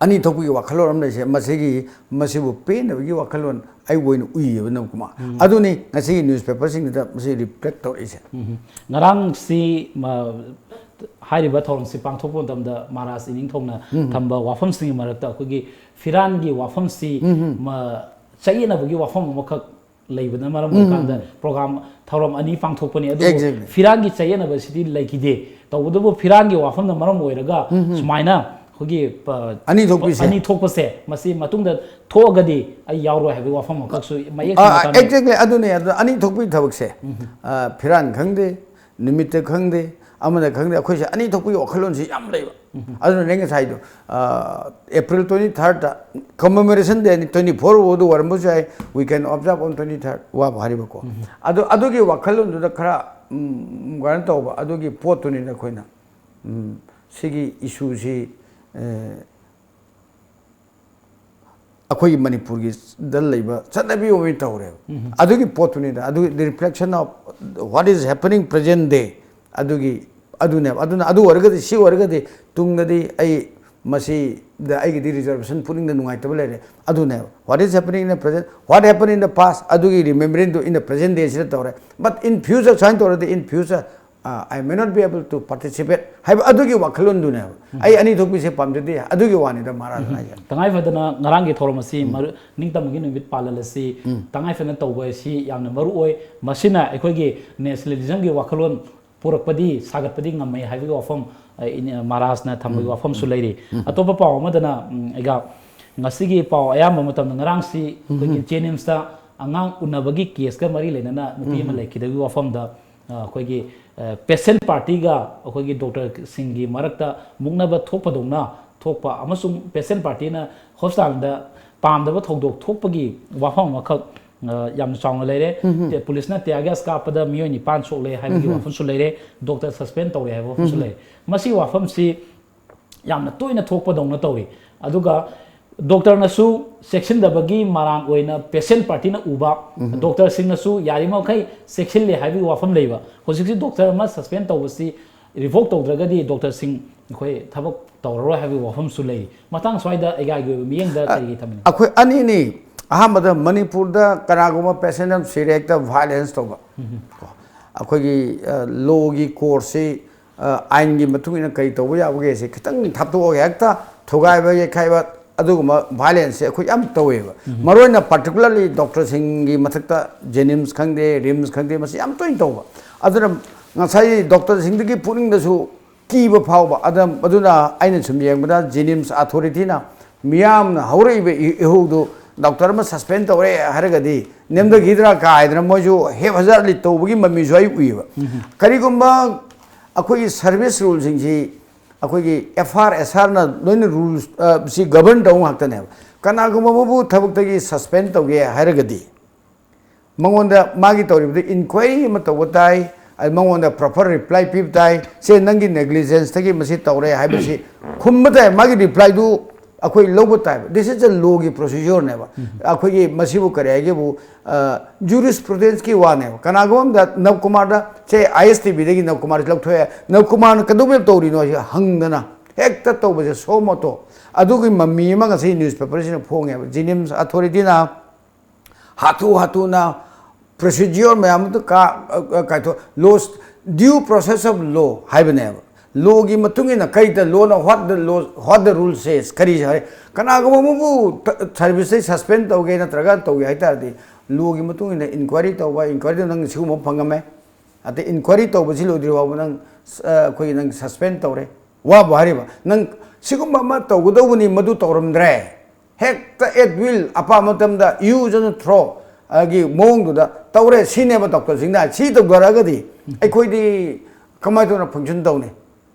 ꯑꯅꯤ ꯊꯣꯛꯄꯒꯤ ꯋꯥꯈꯜꯂꯣꯟ ꯑꯃ ꯂꯩꯁꯦ, ꯃꯁꯤꯒꯤ, ꯃꯁꯤꯕꯨ ꯄꯦꯟꯅꯕꯒꯤ ꯋꯥꯈꯜꯂꯣꯟ ꯑꯩ ꯑꯣꯏꯅ ꯎꯏꯌꯦꯕ ꯅꯕꯀꯨꯃꯥꯔ꯫ ꯑꯗꯨꯅꯤ ꯉꯁꯤꯒꯤ newspaperꯁꯤꯡꯗꯨꯗ ꯃꯁꯤ reflect ꯇꯧꯔꯛꯏꯁꯦ꯫ ꯉꯔꯥꯡꯁꯤ ꯃ-, ꯍꯥꯏꯔꯤꯕ ꯊꯧꯔꯝꯁꯤ ꯄꯥꯡꯊꯣꯛꯄ ꯃꯇꯝꯗ ꯃꯍꯥꯔꯥꯖ ꯏꯅꯤꯡꯊꯧꯅ ꯊꯝꯕ ꯋꯥꯐꯝꯁꯤꯡꯒꯤ ꯃꯔꯛꯇ ꯑꯩꯈꯣꯏꯒꯤ ꯐꯤꯔꯥꯟꯒꯤ ꯋꯥꯐꯝꯁꯤ ꯃ-, ꯆꯌꯦꯠꯅꯕꯒꯤ ꯋꯥꯐꯝ ꯑꯃꯈꯛ ꯂꯩꯕꯅ ꯃꯔꯝ ꯑꯣꯏꯔꯀꯥꯟꯗ program, ꯊꯧꯔꯝ ꯑꯅꯤ ꯄꯥꯡꯊꯣꯛꯄꯅꯤ꯫ ꯑꯗꯨꯕꯨ Exactly. ꯐꯤꯔꯥꯟꯒꯤ ꯆꯌꯦꯠꯅꯕꯁꯤꯗꯤ ꯂꯩꯈꯤꯗꯦ꯫ ꯇꯧꯕꯇꯕꯨ ꯐꯤꯔꯥꯟꯒꯤ ꯋꯥꯐꯝꯅ ꯃꯔꯝ ꯑꯣꯏꯔꯒ ꯁꯨꯃꯥꯏꯅ ꯑꯩꯈꯣꯏꯒꯤ ꯄ-, ꯑꯅꯤ ꯊꯣꯛꯄꯤꯁꯦ꯫ ꯑꯅꯤ ꯊꯣꯛꯄꯁꯦ ꯃꯁꯤ ꯃꯇꯨꯡꯗ ꯊꯣꯛꯑꯒꯗꯤ ꯑꯩ ꯌꯥꯎꯔꯣꯏ ꯍꯥꯏꯕꯒꯤ ꯋꯥꯐꯝ ꯑꯃꯈꯛꯁꯨ ꯃꯌꯦꯛ ꯁꯦꯡꯅ ꯇꯥꯟꯅꯩ꯫ Exactly, ꯑꯗꯨꯅꯦ꯫ ꯑꯗꯨ ꯑꯅꯤ ꯊꯣꯛꯄꯒꯤ ꯊꯕꯛꯁꯦ, ꯑ, ꯐꯤꯔꯥꯟ ꯈꯪꯗꯦ, ꯅꯨꯃꯤꯠꯇ ꯈꯪꯗꯦ, ꯑꯃꯗ ꯈꯪꯗꯦ, ꯑꯩꯈꯣꯏꯁꯦ ꯑꯅꯤ ꯊꯣꯛꯄꯒꯤ ꯋꯥꯈꯜꯂꯣꯟꯁꯤ ꯌꯥꯝ ꯂꯩꯕ꯫ ꯑꯗꯨꯅꯅꯦ ꯉꯁꯥꯏꯗꯣ, ꯑ, April twenty thirdꯇ commemoration dayꯅꯤ, twenty four ꯑꯗꯨ ꯑꯣꯏꯔꯝꯕꯁꯨ ꯌꯥꯏ, we can observe on twenty third ꯋꯥꯕꯨ ꯍꯥꯏꯔꯤꯕꯀꯣ꯫ ꯑꯗꯨ, ꯑꯗꯨꯒꯤ ꯋꯥꯈꯜꯂꯣꯟꯗꯨꯗ ꯈꯔ, ꯎꯝ, ꯀꯩꯅꯣ ꯇꯧꯕ, ꯑꯗꯨꯒꯤ ꯄꯣꯠꯇꯨꯅꯤꯗ ꯑꯩꯈꯣꯏꯅ, ꯎꯝ, ꯁꯤꯒꯤ issueꯁꯤ, ꯑ, ꯑꯩꯈꯣꯏꯒꯤ ꯃꯅꯤꯄꯨꯔꯒꯤꯗ ꯂꯩꯕ ꯆꯠꯅꯕꯤ ꯑꯣꯏꯅ ꯇꯧꯔꯦꯕ꯫ ꯑꯗꯨꯒꯤ ꯄꯣꯠꯇꯨꯅꯤꯗ, ꯑꯗꯨꯒꯤ the reflection of what is happening present day, ꯑꯗꯨꯒꯤ, ꯑꯗꯨꯅꯦꯕ꯫ ꯑꯗꯨꯅ ꯑꯗꯨ ꯑꯣꯏꯔꯒꯗꯤ, ꯁꯤ ꯑꯣꯏꯔꯒꯗꯤ ꯇꯨꯡꯗꯗꯤ ꯑꯩ ꯃꯁꯤꯗ ꯑꯩꯒꯤꯗꯤ reservation ꯄꯨꯛꯅꯤꯡꯗ ꯅꯨꯡꯉꯥꯏꯇꯕ ꯂꯩꯔꯦ꯫ ꯑꯗꯨꯅꯦꯕ, what is happening in the present, what happened in the past, ꯑꯗꯨꯒꯤ remembrance do in the present day ꯁꯤꯗ ꯇꯧꯔꯦ꯫ But in future ꯁꯨꯃꯥꯏꯅ ꯇꯧꯔꯗꯤ, in future ꯑ, I may not be able to participate ꯍꯥꯏꯕ ꯑꯗꯨꯒꯤ ꯋꯥꯈꯜꯂꯣꯟꯗꯨꯅꯦꯕ꯫ ꯑꯩ ꯑꯅꯤ ꯊꯣꯛꯄꯤꯁꯦ ꯄꯥꯝꯖꯗꯦ, ꯑꯗꯨꯒꯤ ꯋꯥꯅꯤꯗ ꯃꯍꯥꯔꯥꯖꯅ ꯍꯥꯏꯁꯦ꯫ ꯇꯉꯥꯏ ꯐꯗꯅ ꯉꯔꯥꯡꯒꯤ ꯊꯧꯔꯝ ꯑꯁꯤ ꯃꯔꯨ-, ꯅꯤꯡꯇꯝꯕꯒꯤ ꯅꯨꯃꯤꯠ ꯄꯥꯂꯟ ꯑꯁꯤ ꯇꯉꯥꯏ ꯐꯗꯅ ꯇꯧꯕ ꯑꯁꯤ ꯌꯥꯝꯅ ꯃꯔꯨ ꯑꯣꯏ꯫ ꯃꯁꯤꯅ ꯑꯩꯈꯣꯏꯒꯤ nationalismꯒꯤ ꯋꯥꯈꯜꯂꯣꯟ ꯄꯨꯔꯛꯄꯗꯤ, ꯁꯥꯒꯠꯄꯗꯤ ꯉꯝꯃꯦ ꯍꯥꯏꯕꯒꯤ ꯋꯥꯐꯝ, ꯑ, ꯏꯅꯦ ꯃꯍꯥꯔꯥꯖꯅ ꯊꯝꯕꯒꯤ ꯋꯥꯐꯝꯁꯨ ꯂꯩꯔꯤ꯫ ꯑꯇꯣꯞꯄ ꯄꯥꯎ ꯑꯃꯗꯅ, ꯎꯝ, ꯑꯩꯒ ꯉꯁꯤꯒꯤ ꯄꯥꯎ ꯑꯌꯥꯝꯕ ꯃꯇꯝꯗ ꯉꯔꯥꯡꯁꯤ ꯑꯩꯈꯣꯏꯒꯤ JNIMSꯇ ꯑꯉꯥꯡ ꯎꯅꯕꯒꯤ caseꯀ ꯃꯔꯤ ꯂꯩꯅꯅ ꯅꯨꯄꯤ ꯑꯃ ꯂꯩꯈꯤꯗꯕꯒꯤ ꯋꯥꯐꯝꯗ ꯑꯩꯈꯣꯏꯒꯤ ꯄꯦꯁꯦꯟ ꯄꯥꯔꯇꯤꯒ ꯑꯩꯈꯣꯏꯒꯤ ꯗꯣꯛꯇꯔꯁꯤꯡꯒꯤ ꯃꯔꯛꯇ ꯃꯨꯛꯅꯕ ꯊꯣꯛꯄꯗꯧꯅ ꯊꯣꯛꯄ ꯑꯃꯁꯨꯡ ꯄꯦꯁꯦꯟ ꯄꯥꯔꯇꯤꯅ ꯍꯣꯁꯄꯤꯇꯥꯜꯗ ꯄꯥꯝꯗꯕ ꯊꯧꯗꯣꯛ ꯊꯣꯛꯄꯒꯤ ꯋꯥꯐꯝ ꯑꯃꯈꯛ ꯌꯥꯝꯅ ꯆꯥꯎꯅ ꯂꯩꯔꯦ꯫ ꯄꯨꯂꯤꯁꯅ ꯇꯤꯌꯥꯔ ꯒ꯭ꯌꯥꯁ ꯀꯥꯞꯄꯗ ꯃꯤꯑꯣꯏ ꯅꯤꯄꯥꯟ ꯁꯣꯛꯂꯦ ꯍꯥꯏꯕꯒꯤ ꯋꯥꯐꯝꯁꯨ ꯂꯩꯔꯦ, ꯗꯣꯛꯇꯔ ꯁꯁꯄꯦꯟ ꯇꯧꯔꯦ ꯍꯥꯏꯕ ꯋꯥꯐꯝꯁꯨ ꯂꯩꯔꯦ꯫ ꯃꯁꯤ ꯋꯥꯐꯝꯁꯤ ꯌꯥꯝꯅ ꯇꯣꯏꯅ ꯊꯣꯛꯄꯗꯧꯅ ꯇꯧꯏ꯫ ꯑꯗꯨꯒ ꯗꯣꯛꯇꯔꯅꯁꯨ ꯆꯦꯛꯁꯤꯟꯗꯕꯒꯤ ꯃꯔꯥꯡ ꯑꯣꯏꯅ ꯄꯦꯁꯦꯟ ꯄꯥꯔꯇꯤꯅ ꯎꯕ, ꯗꯣꯛꯇꯔꯁꯤꯡꯅꯁꯨ ꯌꯥꯔꯤꯕꯃꯈꯩ ꯆꯦꯛꯁꯤꯜꯂꯦ ꯍꯥꯏꯕꯒꯤ ꯋꯥꯐꯝ ꯂꯩꯕ꯫ ꯍꯧꯖꯤꯛꯁꯤ ꯗꯣꯛꯇꯔ ꯑꯃ ꯁꯁꯄꯦꯟ ꯇꯧꯕꯁꯤ ꯔꯤꯚꯣꯛ ꯇꯧꯗ꯭ꯔꯒꯗꯤ ꯗꯣꯛꯇꯔꯁꯤꯡ ꯑꯩꯈꯣꯏ ꯊꯕꯛ ꯇꯧꯔꯔꯣꯏ ꯍꯥꯏꯕꯒꯤ ꯋꯥꯐꯝꯁꯨ ꯂꯩꯔꯤ꯫ ꯃꯇꯥꯡ ꯁ꯭ꯋꯥꯏꯗ ꯑꯩꯒꯥꯏꯒꯤ ꯑꯣꯏꯕ ꯃꯤꯠꯌꯦꯡꯗ ꯀꯔꯤꯒꯤ ꯊꯝꯃꯤꯅꯣ? ꯑꯩꯈꯣꯏ ꯑꯅꯤꯅꯤ꯫ ꯑꯍꯥꯟꯕꯗ ꯃꯅꯤꯄꯨꯔꯗ ꯀꯅꯥꯒꯨꯝꯕ ꯄꯦꯁꯦꯟ ꯑꯃ ꯁꯤꯔꯦ ꯍꯦꯛꯇ ꯚꯥꯏꯂꯦꯟꯁ ꯇꯧꯕ꯫ ꯀꯣ, ꯑꯩꯈꯣꯏꯒꯤ ꯂꯣꯒꯤ ꯀꯣꯔꯁꯁꯤ, ꯑꯥꯏꯟꯒꯤ ꯃꯇꯨꯡ ꯏꯟꯅ ꯀꯔꯤ ꯇꯧꯕ ꯌꯥꯕꯒꯦꯁꯦ ꯈꯤꯇꯪ ꯊꯥꯞꯇꯣꯛꯑꯒ ꯍꯦꯛꯇ ꯊꯨꯒꯥꯏꯕ ꯌꯩꯈꯥꯏꯕ, ꯑꯗꯨꯒꯨꯝꯕ ꯚꯥꯏꯂꯦꯟꯁꯁꯦ ꯑꯩꯈꯣꯏ ꯌꯥꯝ ꯇꯧꯋꯦꯕ꯫ ꯃꯔꯨꯑꯣꯏꯅ ꯄꯥꯔꯇꯤꯀꯨꯂꯔꯂꯤ ꯗꯣꯛꯇꯔꯁꯤꯡꯒꯤ ꯃꯊꯛꯇ ꯖꯦꯅꯤꯝꯁ ꯈꯪꯗꯦ, ꯔꯤꯝꯁ ꯈꯪꯗꯦ, ꯃꯁꯤ ꯌꯥꯝ ꯇꯣꯏꯅ ꯇꯧꯕ꯫ ꯑꯗꯨꯅ ꯉꯁꯥꯏ ꯗꯣꯛꯇꯔꯁꯤꯡꯗꯒꯤ ꯄꯨꯛꯅꯤꯡꯗꯁꯨ ꯀꯤꯕ ꯐꯥꯎꯕ꯫ ꯑꯗ-, ꯑꯗꯨꯅ ꯑꯩꯅ ꯁꯨꯝ ꯌꯦꯡꯕꯗ ꯖꯦꯅꯤꯝꯁ ꯑꯊꯣꯔꯤꯇꯤꯅ ꯃꯤꯌꯥꯝꯅ ꯍꯧꯔꯛꯏꯕ ꯏ-, ꯏꯍꯧꯗꯨ ꯗꯣꯛꯇꯔ ꯑꯃ ꯁꯁꯄꯦꯟ ꯇꯧꯔꯦ ꯍꯥꯏꯔꯒꯗꯤ ꯅꯦꯝꯊꯈꯤꯗ꯭ꯔꯥ ꯀꯥꯏꯗꯅ ꯃꯣꯏꯁꯨ ꯍꯦꯞ ꯍꯖꯥꯔꯂꯤ ꯇꯧꯕꯒꯤ ꯃꯃꯤꯁꯨ ꯑꯩ ꯎꯏꯌꯦꯕ꯫ ꯀꯔꯤꯒꯨꯝꯕ ꯑꯩꯈꯣꯏꯒꯤ ꯁꯔꯚꯤꯁ ꯔꯨꯜꯁꯤꯡꯁꯤ ꯑꯩꯈꯣꯏꯒꯤ ꯑꯦꯐ ꯑꯥꯔ ꯑꯦꯁ ꯑꯥꯔꯅ ꯂꯣꯏꯅ ꯔꯨꯜꯁ, ꯑ, ꯁꯤ ꯒꯕꯔꯟ ꯇꯧꯕ ꯉꯥꯛꯇꯅꯦꯕ꯫ ꯀꯅꯥꯒꯨꯝꯕ ꯑꯃꯕꯨ ꯊꯕꯛꯇꯒꯤ ꯁꯁꯄꯦꯟ ꯇꯧꯒꯦ ꯍꯥꯏꯔꯒꯗꯤ ꯃꯉꯣꯟꯗ ꯃꯥꯒꯤ ꯇꯧꯔꯤꯕꯗ ꯏꯟꯀ꯭ꯋꯥꯏꯔꯤ ꯑꯃ ꯇꯧꯕ ꯇꯥꯏ, ꯑꯗ ꯃꯉꯣꯟꯗ ꯄ꯭ꯔꯣꯄꯔ ꯔꯤꯄ꯭ꯂꯥꯏ ꯄꯤꯕ ꯇꯥꯏ, "ꯁꯦ, ꯅꯪꯒꯤ ꯅꯦꯒ꯭ꯂꯤꯖꯦꯟꯁꯇꯒꯤ ꯃꯁꯤ ꯇꯧꯔꯦ" ꯍꯥꯏꯕꯁꯤ ꯈꯨꯝꯕ ꯇꯥꯏ, ꯃꯥꯒꯤ ꯔꯤꯄ꯭ꯂꯥꯏꯗꯨ ꯑꯩꯈꯣꯏ ꯂꯧꯕ ꯇꯥꯏꯕ꯫ This is a ꯂꯣꯒꯤ ꯄ꯭ꯔꯣꯁꯤꯖꯔꯅꯦꯕ꯫ ꯑꯩꯈꯣꯏꯒꯤ ꯃꯁꯤꯕꯨ ꯀꯔꯤ ꯍꯥꯏꯒꯦꯕꯨ, ꯖꯨꯔꯤꯁ ꯄ꯭ꯔꯨꯗꯦꯟꯁꯀꯤ ꯋꯥꯅꯦꯕ꯫ ꯀꯅꯥꯒꯨꯝꯕ ꯑꯝꯗ ꯅꯕꯀꯨꯃꯥꯔꯗ, ꯁꯦ, ꯑꯥꯏ ꯑꯦꯁ ꯇꯤ ꯚꯤꯗꯒꯤ ꯅꯕꯀꯨꯃꯥꯔꯁꯤ ꯂꯧꯊꯣꯛꯑꯦ, ꯅꯕꯀꯨꯃꯥꯔꯅ ꯀꯩꯗꯧꯕꯩ ꯇꯧꯔꯤꯅꯣ ꯁꯤ ꯍꯪꯗꯅ ꯍꯦꯛꯇ ꯇꯧꯕꯁꯦ ꯁꯣ ꯃꯣꯇꯣ꯫ ꯑꯗꯨꯒꯤ ꯃꯃꯤ ꯑꯃ ꯉꯁꯤ ꯅ꯭ꯌꯨꯁꯄꯦꯄꯔꯁꯤꯅ ꯐꯣꯡꯉꯦꯕ꯫ ꯖꯦꯅꯤꯝꯁ ꯑꯊꯣꯔꯤꯇꯤꯅ ꯍꯥꯊꯨ ꯍꯥꯊꯨꯅ ꯄ꯭ꯔꯣꯁꯤꯗ꯭ꯌꯣꯔ ꯃꯌꯥꯝ ꯑꯗꯨ ꯀꯥ-, ꯑ, ꯑ, ꯀꯥꯏꯊꯣꯛ-, ꯂꯣ, due process of law ꯍꯥꯏꯕꯅꯦꯕ꯫ ꯂꯣꯒꯤ ꯃꯇꯨꯡ ꯏꯟꯅ ꯀꯔꯤꯗ ꯂꯣꯅ, what the law, what the rule says, ꯀꯔꯤ ꯍꯥꯏ? ꯀꯅꯥꯒꯨꯝꯕ ꯑꯃꯕꯨ ꯇ-, ꯁꯥꯔꯚꯤꯁꯇꯩ ꯁꯁꯄꯦꯟ ꯇꯧꯒꯦ ꯅꯠꯇ꯭ꯔꯒ ꯇꯧꯒꯦ ꯍꯥꯏ ꯇꯥꯔꯗꯤ, ꯂꯣꯒꯤ ꯃꯇꯨꯡ ꯏꯟꯅ ꯏꯟꯀ꯭ꯋꯥꯏꯔꯤ ꯇꯧꯕ, ꯏꯟꯀ꯭ꯋꯥꯏꯔꯤꯗ ꯅꯪ ꯁꯤꯒꯨꯝꯕ ꯑꯃ ꯐꯪꯉꯝꯃꯦ, ꯑꯗꯩ ꯏꯟꯀ꯭ꯋꯥꯏꯔꯤ ꯇꯧꯕꯁꯤ ꯂꯣꯏꯗ꯭ꯔꯤ ꯐꯥꯎꯕ ꯅꯪ, ꯑ, ꯑꯩꯈꯣꯏꯒꯤ ꯅꯪ ꯁꯁꯄꯦꯟ ꯇꯧꯔꯦ꯫ ꯋꯥꯕꯨ ꯍꯥꯏꯔꯤꯕ, ꯅꯪ ꯁꯤꯒꯨꯝꯕ ꯑꯃ ꯇꯧꯒꯗꯧꯕꯅꯤ, ꯃꯗꯨ ꯇꯧꯔꯝꯗ꯭ꯔꯦ, ꯍꯦꯛꯇ at will ꯑꯄꯥꯝꯕ ꯃꯇꯝꯗ use and throw ꯒꯤ ꯃꯑꯣꯡꯗꯨꯗ ꯇꯧꯔꯦ ꯁꯤꯅꯦꯕ ꯗꯣꯛꯇꯔꯁꯤꯡꯅ꯫ ꯁꯤ ꯇꯧꯊꯔꯛꯑꯒꯗꯤ ꯑꯩꯈꯣꯏꯗꯤ ꯀꯃꯥꯏꯅ ꯇꯧꯅ ꯐꯪꯁꯟ ꯇꯧꯅꯤ?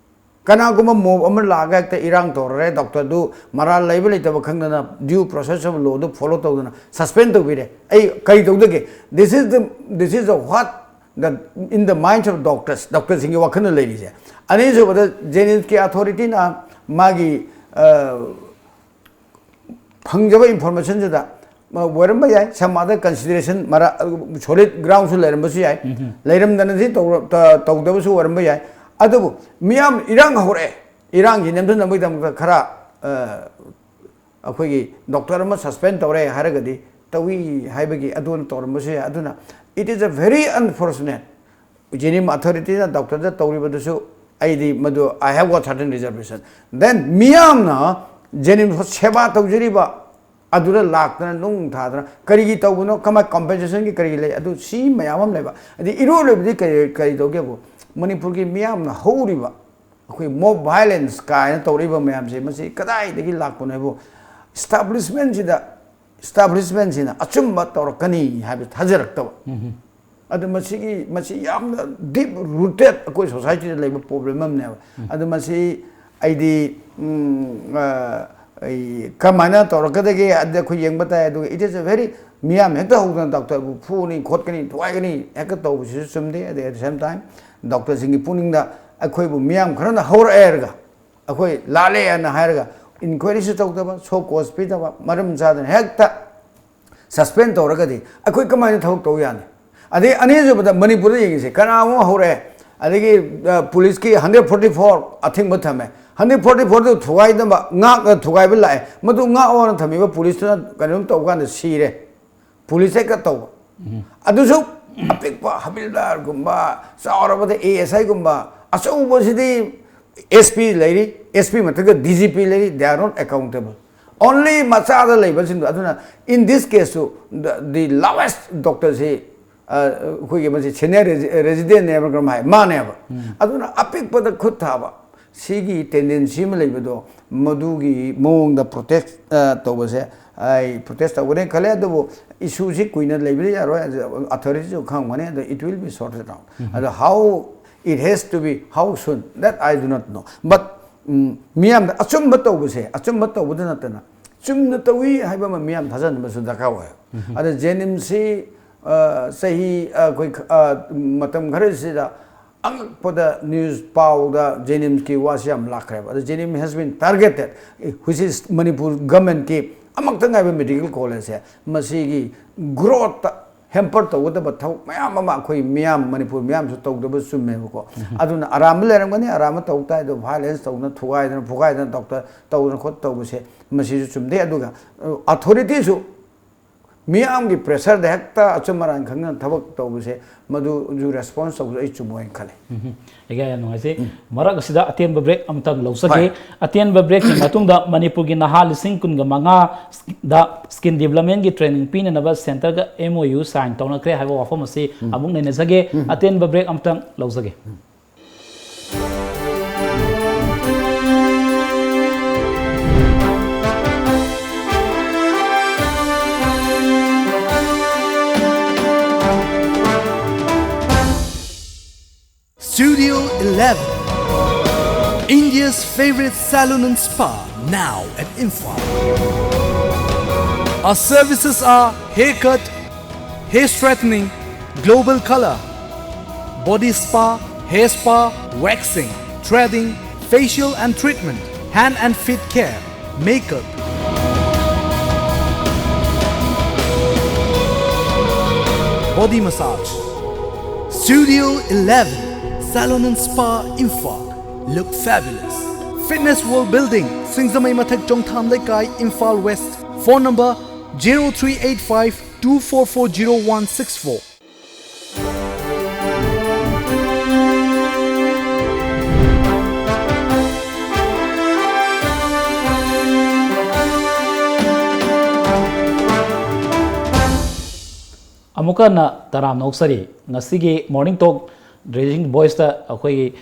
ꯀꯅꯥꯒꯨꯝꯕ ꯃꯣꯕ ꯑꯃ ꯂꯥꯛꯑꯒ ꯍꯦꯛꯇ ꯏꯔꯥꯡ ꯇꯧꯔꯦ, ꯗꯣꯛꯇꯔꯗꯨ ꯃꯔꯥꯜ ꯂꯩꯕ ꯂꯩꯇꯕ ꯈꯪꯗꯅ due process of lawꯗꯨ follow ꯇꯧꯗꯅ suspend ꯇꯧꯕꯤꯔꯦ꯫ ꯑꯩ ꯀꯔꯤ ꯇꯧꯗꯒꯦ? This is the, this is the what the, in the minds of doctors, ꯗꯣꯛꯇꯔꯁꯤꯡꯒꯤ ꯋꯥꯈꯜꯗ ꯂꯩꯔꯤꯁꯦ꯫ ꯑꯅꯤꯁꯨꯕꯗ, ꯖꯦꯅꯤꯝꯁꯀꯤ ꯑꯣꯊꯣꯔꯤꯇꯤꯅ ꯃꯥꯒꯤ, ꯑ, ꯐꯪꯖꯕ ꯏꯟꯐꯣꯔꯃꯦꯁꯟꯁꯤꯗ, ꯃ-, ꯑꯣꯏꯔꯝꯕ ꯌꯥꯏ, some other consideration, ꯃꯔꯥ-, solid groundꯁꯨ ꯂꯩꯔꯝꯕꯁꯨ ꯌꯥꯏ꯫ ꯂꯩꯔꯝꯗꯅꯗꯤ ꯇꯧꯔ-, ꯇ-, ꯇꯧꯗꯕꯁꯨ ꯑꯣꯏꯔꯝꯕ ꯌꯥꯏ꯫ ꯑꯗꯨꯕꯨ ꯃꯤꯌꯥꯝ ꯏꯔꯥꯡ ꯍꯧꯔꯛꯑꯦ, ꯏꯔꯥꯡꯁꯤ ꯅꯦꯝꯊꯅꯕꯒꯤꯗꯃꯛꯇ ꯈꯔ, ꯑ, ꯑꯩꯈꯣꯏꯒꯤ ꯗꯣꯛꯇꯔ ꯑꯃ suspend ꯇꯧꯔꯦ ꯍꯥꯏꯔꯒꯗꯤ ꯇꯧꯏ ꯍꯥꯏꯕꯒꯤ ꯑꯗꯨꯅ ꯇꯧꯔꯝꯕꯁꯨ ꯌꯥꯏ꯫ ꯑꯗꯨꯅ it is a very unfortunate, ꯖꯦꯅꯤꯝ ꯑꯣꯊꯣꯔꯤꯇꯤꯅ ꯗꯣꯛꯇꯔꯗ ꯇꯧꯔꯤꯕꯗꯨꯁꯨ ꯑꯩꯗꯤ ꯃꯗꯨ I have got certain reservation꯫ Then ꯃꯤꯌꯥꯝꯅ ꯖꯦꯅꯤꯝꯁ ꯁꯦꯕꯥ ꯇꯧꯖꯔꯤꯕ ꯑꯗꯨꯗ ꯂꯥꯛꯇꯅ ꯅꯨꯡ ꯊꯥꯗꯅ ꯀꯔꯤꯒꯤ ꯇꯧꯕꯅꯣ, ꯀꯃꯥꯏ compensationꯒꯤ ꯀꯔꯤꯒꯤ ꯂꯩ, ꯑꯗꯨ ꯁꯤ ꯃꯌꯥꯝ ꯑꯃ ꯂꯩꯕ꯫ ꯑꯗꯩ ꯏꯔꯣꯏ ꯂꯣꯏꯕꯗꯤ ꯀꯔꯤ, ꯀꯔꯤ ꯇꯧꯒꯦꯕꯨ, ꯃꯅꯤꯄꯨꯔꯒꯤ ꯃꯤꯌꯥꯝꯅ ꯍꯧꯔꯤꯕ ꯑꯩꯈꯣꯏ mob violence ꯀꯥꯏꯅ ꯇꯧꯔꯛꯏꯕ ꯃꯌꯥꯝꯁꯦ, ꯃꯁꯤ ꯀꯗꯥꯏꯗꯒꯤ ꯂꯥꯛꯄꯅꯣ ꯍꯥꯏꯕꯨ, establishmentꯁꯤꯗ, establishmentꯁꯤꯅ ꯑꯆꯨꯝꯕ ꯇꯧꯔꯛꯀꯅꯤ ꯍꯥꯏꯕ ꯊꯥꯖꯔꯛꯇꯕ꯫ ꯑꯗꯨ ꯃꯁꯤꯒꯤ, ꯃꯁꯤ ꯌꯥꯝꯅ deep rooted ꯑꯩꯈꯣꯏ societyꯗ ꯂꯩꯕ problem ꯑꯃꯅꯦꯕ꯫ ꯑꯗꯨ ꯃꯁꯤ ꯑꯩꯗꯤ, ꯎꯝ, ꯑ, ꯑꯩ ꯀꯃꯥꯏꯅ ꯇꯧꯔꯛꯀꯗꯒꯦ ꯑꯗꯨꯗꯤ ꯑꯩꯈꯣꯏ ꯌꯦꯡꯕ ꯇꯥꯏ꯫ ꯑꯗꯨꯒ it is a very, ꯃꯤꯌꯥꯝ ꯍꯦꯛꯇ ꯍꯧꯗꯅ ꯗꯣꯛꯇꯔꯕꯨ ꯐꯨꯅꯤ, ꯈꯣꯠꯀꯅꯤ, ꯊꯨꯒꯥꯏꯒꯅꯤ ꯍꯦꯛꯇ ꯇꯧꯕꯁꯤꯁꯨ ꯆꯨꯝꯗꯦ꯫ ꯑꯗꯩ at the same time ꯗꯣꯛꯇꯔꯁꯤꯡꯒꯤ ꯄꯨꯛꯅꯤꯡꯗ ꯑꯩꯈꯣꯏꯕꯨ ꯃꯤꯌꯥꯝ ꯈꯔꯅ ꯍꯧꯔꯛꯑꯦ ꯍꯥꯏꯔꯒ ꯑꯩꯈꯣꯏ ꯂꯥꯜꯂꯦ ꯍꯥꯏꯅ ꯍꯥꯏꯔꯒ inquiryꯁꯨ ꯇꯧꯗꯕ, show cause ꯄꯤꯗꯕ, ꯃꯔꯝ ꯆꯥꯗꯅ ꯍꯦꯛꯇ suspend ꯇꯧꯔꯒꯗꯤ ꯑꯩꯈꯣꯏ ꯀꯃꯥꯏꯅ ꯊꯕꯛ ꯇꯧ ꯌꯥꯅꯤ? ꯑꯗꯩ ꯑꯅꯤꯁꯨꯕꯗ ꯃꯅꯤꯄꯨꯔꯗ ꯌꯦꯡꯉꯤꯁꯦ, ꯀꯅꯥꯒꯨꯝꯕ ꯍꯧꯔꯛꯑꯦ, ꯑꯗꯒꯤ, ꯑ, ꯄꯨꯂꯤꯁꯀꯤ hundred forty four ꯑꯊꯤꯡꯕ ꯊꯝꯃꯦ, hundred forty fourꯗꯨ ꯊꯨꯒꯥꯏꯅꯕ ꯉꯥꯛ-, ꯊꯨꯒꯥꯏꯕ ꯂꯥꯛꯑꯦ, ꯃꯗꯨ ꯉꯥꯛꯑꯣꯅ ꯊꯝꯃꯤꯕ ꯄꯨꯂꯤꯁꯇꯨꯅ ꯀꯩꯅꯣꯝ ꯇꯧꯕ ꯀꯥꯟꯗ ꯁꯤꯔꯦ꯫ ꯄꯨꯂꯤꯁ ꯍꯦꯛꯇ ꯇꯧꯕ꯫ ꯑꯗꯨꯁꯨ ꯑꯄꯤꯛꯄ ꯍꯕꯤꯜꯗꯥꯔꯒꯨꯝꯕ, ꯆꯥꯎꯔꯕꯗ ꯑꯦ ꯑꯦꯁ ꯑꯥꯏꯒꯨꯝꯕ, ꯑꯆꯧꯕꯁꯤꯗꯤ ꯑꯦꯁ ꯄꯤ ꯂꯩꯔꯤ, ꯑꯦꯁ ꯄꯤ ꯃꯊꯛꯇ ꯗꯤ ꯖꯤ ꯄꯤ ꯂꯩꯔꯤ, they are not accountable꯫ Only ꯃꯆꯥꯗ ꯂꯩꯕꯁꯤꯡꯗꯣ꯫ ꯑꯗꯨꯅ in this caseꯁꯨ the, the lowest doctorꯁꯤ, ꯑ, ꯑꯩꯈꯣꯏꯒꯤ ꯃꯁꯤ senior resi-, residentꯅꯦꯕ ꯀꯔꯝ ꯍꯥꯏ, ꯃꯥꯅꯦꯕ꯫ ꯑꯗꯨꯅ ꯑꯄꯤꯛꯄꯗ ꯈꯨꯠ ꯊꯥꯕ, ꯁꯤꯒꯤ tendency ꯑꯃ ꯂꯩꯕꯗꯣ, ꯃꯗꯨꯒꯤ ꯃꯑꯣꯡꯗ protest, ꯑ, ꯇꯧꯕꯁꯦ ꯑꯩ protest ꯇꯧꯒꯅꯤ ꯈꯜꯂꯦ꯫ ꯑꯗꯨꯕꯨ issue ꯁꯤ ꯀꯨꯏꯅ ꯂꯩꯕꯗꯤ ꯌꯥꯔꯣꯏ꯫ ꯑꯗꯨ authority ꯁꯨ ꯈꯪꯉꯝꯒꯅꯤ꯫ ꯑꯗꯣ it will be sorted out. ꯑꯗꯣ how it has to be, how soon, that I do not know. But, ꯎꯝ, ꯃꯤꯌꯥꯝꯗ ꯑꯆꯨꯝꯕ ꯇꯧꯕꯁꯦ, ꯑꯆꯨꯝꯕ ꯇꯧꯕꯗ ꯅꯠꯇꯅ ꯆꯨꯝꯅ ꯇꯧꯏ ꯍꯥꯏꯕ ꯑꯃ ꯃꯤꯌꯥꯝ ꯊꯥꯖꯅꯕꯁꯨ ꯗꯔꯀꯥꯔ ꯑꯣꯏ꯫ ꯑꯗ ꯖꯦꯅꯤꯝꯁꯁꯤ, ꯑ, ꯆꯍꯤ, ꯑ, ꯑꯩꯈꯣꯏ, ꯑ, ꯃꯇꯝ ꯈꯔꯁꯤꯗ ꯑꯉꯛꯄꯗ news ꯄꯥꯎꯗ ꯖꯦꯅꯤꯝꯁꯀꯤ ꯋꯥꯁꯤ ꯌꯥꯝ ꯂꯥꯛꯈ꯭ꯔꯦꯕ꯫ ꯑꯗ ꯖꯦꯅꯤꯝꯁ has been targeted, which is Manipur government ꯀꯤ ꯑꯃꯈꯛꯇ ꯉꯥꯏꯕ medical college ꯁꯦ, ꯃꯁꯤꯒꯤ growth ꯇ hamper ꯇꯧꯒꯗꯕ ꯊꯕꯛ ꯃꯌꯥꯝ ꯑꯃ ꯑꯩꯈꯣꯏ ꯃꯤꯌꯥꯝ, ꯃꯅꯤꯄꯨꯔ ꯃꯤꯌꯥꯝꯁꯨ ꯇꯧꯗꯕ ꯆꯨꯝꯃꯦꯕꯀꯣ꯫ ꯑꯗꯨꯅ ꯑꯔꯥꯟꯕ ꯂꯩꯔꯝꯒꯅꯤ, ꯑꯔꯥꯟꯕ ꯇꯧ ꯇꯥꯏ꯫ ꯑꯗꯣ violence ꯇꯧꯗꯅ, ꯊꯨꯒꯥꯏꯗꯅ, ꯐꯨꯒꯥꯏꯗꯅ, ꯗꯣꯛꯇꯔ ꯇꯧꯗꯅ ꯈꯣꯠ ꯇꯧꯕꯁꯦ, ꯃꯁꯤꯁꯨ ꯆꯨꯝꯗꯦ꯫ ꯑꯗꯨꯒ, ꯑ, authority ꯁꯨ ꯃꯤꯌꯥꯝꯒꯤ pressure ꯗ ꯍꯦꯛꯇ ꯑꯆꯨꯝ ꯑꯔꯥꯟ ꯈꯪꯗꯅ ꯊꯕꯛ ꯇꯧꯕꯁꯦ, ꯃꯗꯨꯁꯨ response ꯇꯧꯕꯁꯨ ꯑꯩ ꯆꯨꯝꯃꯣꯏ ꯍꯥꯏꯅ ꯈꯜꯂꯦ꯫ ꯎꯝ꯫ ꯑꯩꯒ ꯌꯥꯝ ꯅꯨꯡꯉꯥꯏꯖꯩ꯫ ꯃꯔꯛ ꯑꯁꯤꯗ ꯑꯇꯦꯟꯕ break ꯑꯃꯇꯪ ꯂꯧꯖꯒꯦ꯫ ꯍꯣꯏ꯫ ꯑꯇꯦꯟꯕ break ꯀꯤ ꯃꯇꯨꯡꯗ ꯃꯅꯤꯄꯨꯔꯒꯤ ꯅꯍꯥ ꯂꯤꯁꯤꯡ ꯀꯨꯟꯒ ꯃꯉꯥ ꯗ skill development ꯀꯤ training ꯄꯤꯅꯅꯕ centre ꯒ M O U sign ꯇꯧꯅꯈ꯭ꯔꯦ ꯍꯥꯏꯕ ꯋꯥꯐꯝ ꯑꯁꯤ ꯑꯃꯨꯛ ꯅꯩꯅꯖꯒꯦ꯫ ꯑꯇꯦꯟꯕ break ꯑꯃꯇꯪ ꯂꯧꯖꯒꯦ꯫ Studio eleven, India's favorite salon and spa, now at Imphal. Our services are haircut, hair straightening, global color, body spa, hair spa, waxing, threading, facial and treatment, hand and feet care, makeup, body massage. Studio eleven, Salon and Spa, Imphal. Look fabulous. Fitness World Building, Singzamei Mathak, Chongtham Leikai, Imphal West. Phone number zero three eight five two four four zero one six four. ꯑꯃꯨꯛꯀ ꯍꯟꯅ ꯇꯔꯥꯝꯅ ꯑꯣꯛꯆꯔꯤ꯫ ꯉꯁꯤꯒꯤ Morning Talk Raising Voiceꯇ ꯑꯩꯈꯣꯏꯒꯤ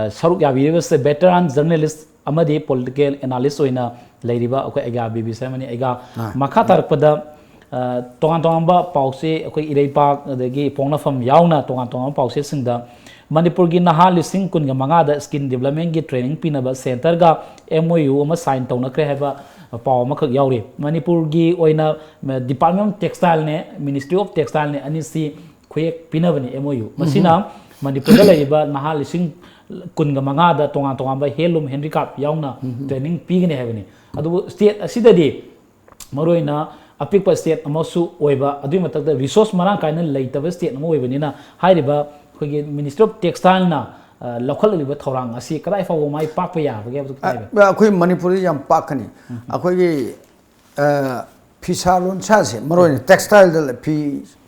ꯁꯔꯨꯛ ꯌꯥꯕꯤꯔꯤꯕꯁꯦ veteran journalist ꯑꯃꯗꯤ political analyst ꯑꯣꯏꯅ ꯂꯩꯔꯤꯕ ꯑꯩꯈꯣꯏ ꯑꯩꯒꯥ ꯕꯤꯕꯤ ꯁꯔꯃꯅꯤ꯫ ꯑꯩꯒꯥ, ꯃꯈꯥ ꯇꯥꯔꯛꯄꯗ ꯇꯣꯉꯥꯟ ꯇꯣꯉꯥꯟꯕ ꯄꯥꯎꯆꯦ, ꯑꯩꯈꯣꯏ ꯏꯔꯩꯄꯥꯛ ꯑꯗꯒꯤ ꯄꯣꯛꯅꯐꯝ ꯌꯥꯎꯅ ꯇꯣꯉꯥꯟ ꯇꯣꯉꯥꯟꯕ ꯄꯥꯎꯆꯦꯁꯤꯡꯗ ꯃꯅꯤꯄꯨꯔꯒꯤ ꯅꯍꯥ ꯂꯤꯁꯤꯡ ꯀꯨꯟꯒ ꯃꯉꯥꯗ skill developmentꯀꯤ training ꯄꯤꯅꯕ centreꯒ MOU ꯑꯃ sign ꯇꯧꯅꯈ꯭ꯔꯦ ꯍꯥꯏꯕ ꯄꯥꯎ ꯑꯃꯈꯛ ꯌꯥꯎꯔꯤ꯫ ꯃꯅꯤꯄꯨꯔꯒꯤ ꯑꯣꯏꯅ Department of Textileꯅꯦ, Ministry of Textileꯅꯦ, ꯑꯅꯤꯁꯤ ꯈꯨꯌꯦꯛ ꯄꯤꯅꯕꯅꯤ MOU꯫ ꯃꯁꯤꯅ ꯃꯅꯤꯄꯨꯔꯗ ꯂꯩꯔꯤꯕ ꯅꯍꯥ ꯂꯤꯁꯤꯡ ꯀꯨꯟꯒ ꯃꯉꯥꯗ ꯇꯣꯉꯥꯟ ꯇꯣꯉꯥꯟꯕ handloom handicraft ꯌꯥꯎꯅ training ꯄꯤꯒꯅꯤ ꯍꯥꯏꯕꯅꯤ꯫ ꯑꯗꯨꯕꯨ state ꯑꯁꯤꯗꯗꯤ ꯃꯔꯨꯑꯣꯏꯅ ꯑꯄꯤꯛꯄ state ꯑꯃꯁꯨ ꯑꯣꯏꯕ, ꯑꯗꯨꯒꯤ ꯃꯊꯛꯇ resource ꯃꯔꯥꯡ ꯀꯥꯏꯅ ꯂꯩꯇꯕ state ꯑꯃ ꯑꯣꯏꯕꯅꯤꯅ, ꯍꯥꯏꯔꯤꯕ ꯑꯩꯈꯣꯏꯒꯤ Ministry of Textileꯅ ꯂꯧꯈꯠꯂꯛꯂꯤꯕ ꯊꯧꯔꯥꯡ ꯑꯁꯤ ꯀꯗꯥꯏ ꯐꯥꯎꯕ ꯃꯥꯏ ꯄꯥꯛꯄ ꯌꯥꯕꯒꯦ ꯍꯥꯏꯕꯗꯨ ꯀꯗꯥꯏ? ꯑꯩꯈꯣꯏ ꯃꯅꯤꯄꯨꯔꯗ ꯌꯥꯝ ꯄꯥꯛꯀꯅꯤ꯫ ꯑꯩꯈꯣꯏꯒꯤ ꯐꯤꯁꯥ ꯂꯣꯟꯁꯥꯁꯦ, ꯃꯔꯨꯑꯣꯏꯅ textileꯗ ꯐꯤ,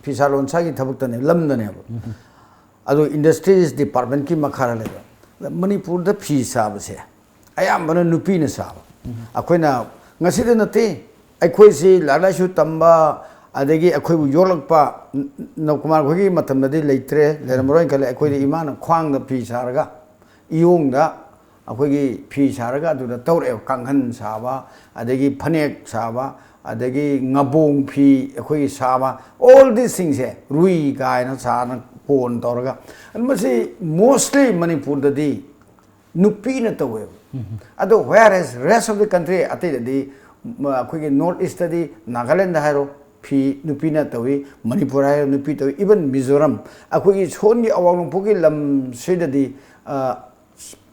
ꯐꯤꯁꯥ ꯂꯣꯟꯁꯥꯒꯤ ꯊꯕꯛꯇꯅꯦ, ꯂꯝꯗꯅꯦꯕ꯫ ꯑꯗꯣ industries departmentꯀꯤ ꯃꯈꯥꯗ ꯂꯩꯕ꯫ ꯃꯅꯤꯄꯨꯔꯗ ꯐꯤ ꯁꯥꯕꯁꯦ ꯑꯌꯥꯝꯕꯅ ꯅꯨꯄꯤꯅ ꯁꯥꯕ꯫ ꯑꯩꯈꯣꯏꯅ ꯉꯁꯤꯗ ꯅꯠꯇꯦ, ꯑꯩꯈꯣꯏꯁꯤ ꯂꯥꯏꯔꯤꯛ ꯂꯥꯏꯁꯨ ꯇꯝꯕ, ꯑꯗꯒꯤ ꯑꯩꯈꯣꯏꯕꯨ ꯌꯣꯛꯂꯛꯄ, ꯅꯧꯀꯨꯃꯥꯔ ꯈꯣꯏꯒꯤ ꯃꯇꯝꯗꯗꯤ ꯂꯩꯇ꯭ꯔꯦ, ꯂꯩꯔꯝꯃꯔꯣꯏꯅ ꯈꯜꯂꯦ꯫ ꯑꯩꯈꯣꯏꯗꯤ ꯏꯃꯥꯅ ꯈ꯭ꯋꯥꯡꯗ ꯐꯤ ꯁꯥꯔꯒ, ꯏꯌꯣꯡꯗ ꯑꯩꯈꯣꯏꯒꯤ ꯐꯤ ꯁꯥꯔꯒ ꯑꯗꯨꯗ ꯇꯧꯔꯛꯑꯦꯕ꯫ ꯀꯥꯡꯈꯟ ꯁꯥꯕ, ꯑꯗꯒꯤ ꯐꯅꯦꯛ ꯁꯥꯕ, ꯑꯗꯒꯤ ꯉꯕꯣꯡ ꯐꯤ ꯑꯩꯈꯣꯏꯒꯤ ꯁꯥꯕ, all these thingꯁꯦ ꯔꯨꯏ ꯀꯥꯏꯅ ꯁꯥꯅ ꯀꯣꯟ ꯇꯧꯔꯒ꯫ ꯑꯗꯨ ꯃꯁꯤ mostly ꯃꯅꯤꯄꯨꯔꯗꯗꯤ ꯅꯨꯄꯤꯅ ꯇꯧꯋꯦꯕ꯫ ꯑꯗꯣ whereas rest of the country, ꯑꯇꯩꯗꯗꯤ, ꯃ-, ꯑꯩꯈꯣꯏꯒꯤ North Eastꯇꯗꯤ, ꯅꯥꯒꯥꯂꯦꯟꯗ ꯍꯥꯏꯔꯣ, ꯐꯤ ꯅꯨꯄꯤꯅ ꯇꯧꯏ, ꯃꯅꯤꯄꯨꯔ ꯍꯥꯏꯔꯣ ꯅꯨꯄꯤ ꯇꯧꯏ, even ꯃꯤꯖꯣꯔꯥꯝ, ꯑꯩꯈꯣꯏꯒꯤ ꯁꯣꯟꯒꯤ ꯑꯋꯥꯡ ꯅꯣꯡꯄꯣꯛꯀꯤ ꯂꯝꯁꯤꯗꯗꯤ, ꯑ,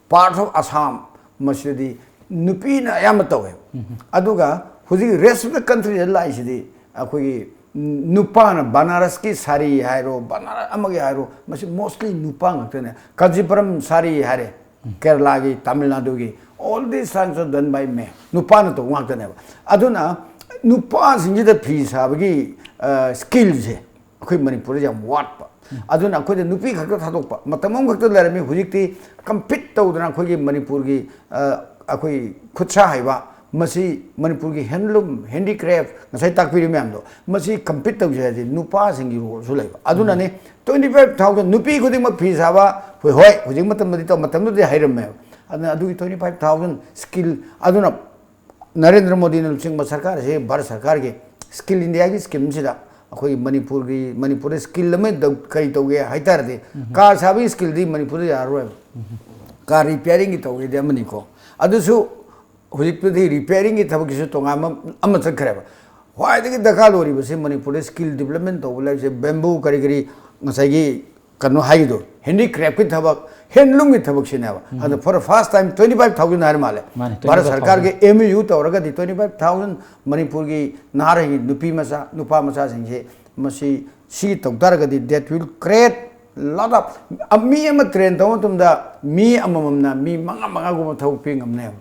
part of Assam, ꯃꯁꯤꯗꯗꯤ ꯅꯨꯄꯤꯅ ꯑꯌꯥꯝꯕ ꯇꯧꯋꯦꯕ꯫ ꯑꯗꯨꯒ ꯍꯧꯖꯤꯛ rest of the countryꯗ ꯂꯥꯛꯏꯁꯤꯗꯤ ꯑꯩꯈꯣꯏꯒꯤ ꯅꯨꯄꯥꯅ, ꯕꯅꯥꯔꯁꯀꯤ ꯁꯥꯔꯤ ꯍꯥꯏꯔꯣ, ꯕꯅꯥꯔꯁ ꯑꯃꯒꯤ ꯍꯥꯏꯔꯣ, ꯃꯁꯤ mostly ꯅꯨꯄꯥ ꯉꯥꯛꯇꯅꯦ꯫ ꯀꯥꯟꯆꯤꯄꯨꯔꯝ ꯁꯥꯔꯤ ꯍꯥꯏꯔꯦ, ꯀꯦꯔꯂꯥꯒꯤ, ꯇꯥꯃꯤꯜ ꯅꯥꯗꯨꯒꯤ, all these things are done by men, ꯅꯨꯄꯥꯅ ꯇꯧꯕ ꯉꯥꯛꯇꯅꯦꯕ꯫ ꯑꯗꯨꯅ ꯅꯨꯄꯥꯁꯤꯡꯁꯤꯗ ꯐꯤ ꯁꯥꯕꯒꯤ skillꯁꯦ ꯑꯩꯈꯣꯏ ꯃꯅꯤꯄꯨꯔꯗ ꯌꯥꯝ ꯋꯥꯠꯄ꯫ ꯑꯗꯨꯅ ꯑꯩꯈꯣꯏꯗ ꯅꯨꯄꯤ ꯈꯛꯇ ꯊꯥꯗꯣꯛꯄ꯫ ꯃꯇꯝ ꯑꯃꯈꯛꯇ ꯂꯩꯔꯝꯃꯤ, ꯍꯧꯖꯤꯛꯇꯤ compete ꯇꯧꯗꯅ ꯑꯩꯈꯣꯏꯒꯤ ꯃꯅꯤꯄꯨꯔꯒꯤ, ꯑ, ꯑꯩꯈꯣꯏ ꯈꯨꯠꯁꯥ ꯍꯩꯕ, ꯃꯁꯤ ꯃꯅꯤꯄꯨꯔꯒꯤ handloom, handicraft, ꯉꯁꯥꯏ ꯇꯥꯛꯄꯤꯔꯤ ꯃꯌꯥꯝꯗꯣ, ꯃꯁꯤ compete ꯇꯧꯁꯦ ꯍꯥꯏꯔꯗꯤ ꯅꯨꯄꯥꯁꯤꯡꯒꯤ roleꯁꯨ ꯂꯩꯕ꯫ ꯑꯗꯨꯅꯅꯤ twenty five thousand, ꯅꯨꯄꯤ ꯈꯨꯗꯤꯡꯃꯛ ꯐꯤ ꯁꯥꯕ, ꯍꯣꯏ, ꯍꯣꯏ, ꯍꯧꯖꯤꯛ ꯃꯇꯝꯗꯗꯤ ꯇꯧ-, ꯃꯇꯝꯗꯨꯗꯗꯤ ꯍꯩꯔꯝꯃꯦꯕ꯫ ꯑꯗꯨꯅ ꯑꯗꯨꯒꯤ twenty five thousand skill, ꯑꯗꯨꯅ ꯅꯔꯦꯟꯗ꯭ꯔ ꯃꯣꯗꯤꯅ ꯂꯨꯆꯤꯡꯕ ꯁꯔꯀꯥꯔ ꯑꯁꯤ, ꯚꯥꯔꯠ ꯁꯔꯀꯥꯔꯒꯤ Skill Indiaꯒꯤ schemeꯁꯤꯗ ꯑꯩꯈꯣꯏꯒꯤ ꯃꯅꯤꯄꯨꯔꯒꯤ, ꯃꯅꯤꯄꯨꯔꯗ skill ꯑꯃ ꯇꯧ-, ꯀꯔꯤ ꯇꯧꯒꯦ ꯍꯥꯏ ꯇꯥꯔꯗꯤ, car ꯁꯥꯕꯒꯤ skillꯗꯤ ꯃꯅꯤꯄꯨꯔꯗ ꯌꯥꯔꯔꯣꯏꯕ꯫ Car repairingꯒꯤ ꯇꯧꯒꯦꯗꯤ ꯑꯃꯅꯤꯀꯣ꯫ ꯑꯗꯨꯁꯨ ꯍꯧꯖꯤꯛꯇꯨꯗꯤ repairingꯒꯤ ꯊꯕꯛꯀꯤꯁꯨ ꯇꯣꯉꯥꯟꯕ ꯑꯃ ꯆꯠꯈ꯭ꯔꯦꯕ꯫ ꯈ꯭ꯋꯥꯏꯗꯒꯤ ꯗꯔꯀꯥꯔ ꯑꯣꯏꯔꯤꯕꯁꯤ ꯃꯅꯤꯄꯨꯔꯗ skill development ꯇꯧꯕ ꯂꯩꯕꯁꯦ, bamboo ꯀꯔꯤ ꯀꯔꯤ, ꯉꯁꯥꯏꯒꯤ ꯀꯩꯅꯣ ꯍꯥꯏꯒꯤꯗꯣ, handicraftꯀꯤ ꯊꯕꯛ, handloomꯒꯤ ꯊꯕꯛꯁꯤꯅꯦꯕ꯫ ꯑꯗꯣ for the first time twenty five thousand ꯍꯥꯏꯔ ꯃꯥꯜꯂꯦ꯫ ꯃꯥꯅꯦ, ꯚꯥꯔꯠ ꯁꯔꯀꯥꯔꯒꯤ M O U ꯇꯧꯔꯒꯗꯤ twenty five thousand ꯃꯅꯤꯄꯨꯔꯒꯤ ꯅꯍꯥꯔꯣꯜꯒꯤ ꯅꯨꯄꯤ ꯃꯆꯥ, ꯅꯨꯄꯥ ꯃꯆꯥꯁꯤꯡꯁꯦ ꯃꯁꯤ, ꯁꯤ ꯇꯧ ꯇꯥꯔꯒꯗꯤ that will create lot of, ꯑ, ꯃꯤ ꯑꯃ train ꯇꯧꯕ ꯃꯇꯝꯗ ꯃꯤ ꯑꯃꯃꯝꯅ ꯃꯤ ꯃꯉꯥ ꯃꯉꯥꯒꯨꯝꯕ ꯊꯕꯛ ꯄꯤ ꯉꯝꯅꯦꯕ꯫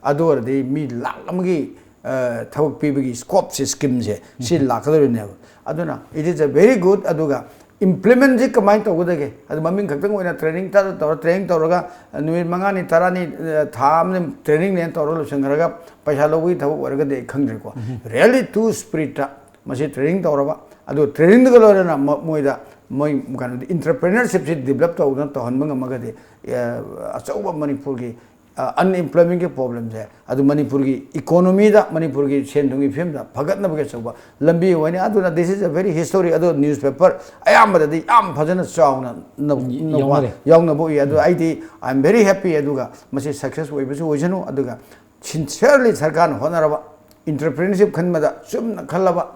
ꯑꯗꯨ ꯑꯣꯏꯔꯗꯤ ꯃꯤ ꯂꯥꯈ ꯑꯃꯒꯤ, ꯑ, ꯊꯕꯛ ꯄꯤꯕꯒꯤ scopeꯁꯦ, schemeꯁꯦ, ꯁꯤ ꯂꯥꯛꯀꯗꯧꯔꯤꯅꯦꯕ꯫ ꯑꯗꯨꯅ it is a very good, ꯑꯗꯨꯒ implementꯁꯤ ꯀꯃꯥꯏꯅ ꯇꯧꯒꯗꯒꯦ? ꯑꯗꯨ ꯃꯃꯤꯡ ꯈꯛꯇꯪ ꯑꯣꯏꯅ training ꯇꯧꯔ, ꯇꯧꯔ, training ꯇꯧꯔꯒ ꯅꯨꯃꯤꯠ ꯃꯉꯥꯅꯤ, ꯇꯔꯥꯅꯤ, ꯑ, ꯊꯥ ꯑꯃꯅꯤ trainingꯅꯦꯅ ꯇꯧꯔꯒ ꯂꯣꯏꯁꯤꯟꯈ꯭ꯔꯒ ꯄꯩꯁꯥ ꯂꯧꯕꯒꯤ ꯊꯕꯛ ꯑꯣꯏꯔꯒꯗꯤ ꯑꯩ ꯈꯪꯗ꯭ꯔꯦꯀꯣ꯫ Really two spiritꯇ ꯃꯁꯤ training ꯇꯧꯔꯕ, ꯑꯗꯨ trainingꯗꯨꯒ ꯂꯣꯏꯅꯅ ꯃ-, ꯃꯣꯏꯗ ꯃꯣꯏ ꯀꯩꯅꯣꯗꯤ entrepreneurshipꯁꯤ develop ꯇꯧꯗꯅ ꯇꯧꯍꯟꯕ ꯉꯝꯃꯒꯗꯤ, ꯑ, ꯑꯆꯧꯕ ꯃꯅꯤꯄꯨꯔꯒꯤ, ꯑ, unemploymentꯀꯤ problemꯁꯦ, ꯑꯗꯨ ꯃꯅꯤꯄꯨꯔꯒꯤ economyꯗ, ꯃꯅꯤꯄꯨꯔꯒꯤ ꯁꯦꯟ ꯊꯨꯝꯒꯤ ꯐꯤꯕꯝꯗ ꯐꯒꯠꯅꯕꯒꯤ ꯑꯆꯧꯕ ꯂꯝꯕꯤ ꯑꯣꯏꯅꯤ꯫ ꯑꯗꯨꯅ this is a very history꯫ ꯑꯗꯣ newspaper ꯑꯌꯥꯝꯕꯗꯗꯤ ꯌꯥꯝ ꯐꯖꯅ ꯆꯥꯎꯅ ꯅ-, ꯅ-, ꯌꯥꯎꯅꯔꯦ꯫ ꯌꯥꯎꯅꯕ ꯎꯏ꯫ ꯑꯗꯣ ꯑꯩꯗꯤ I am very happy꯫ ꯑꯗꯨꯒ ꯃꯁꯤ success ꯑꯣꯏꯕꯁꯨ ꯑꯣꯏꯁꯅꯨ꯫ ꯑꯗꯨꯒ sincerely ꯁꯔꯀꯥꯔꯅ ꯍꯣꯠꯅꯔꯕ, entrepreneurship ꯈꯟꯕꯗ ꯆꯨꯝꯅ ꯈꯜꯂꯕ,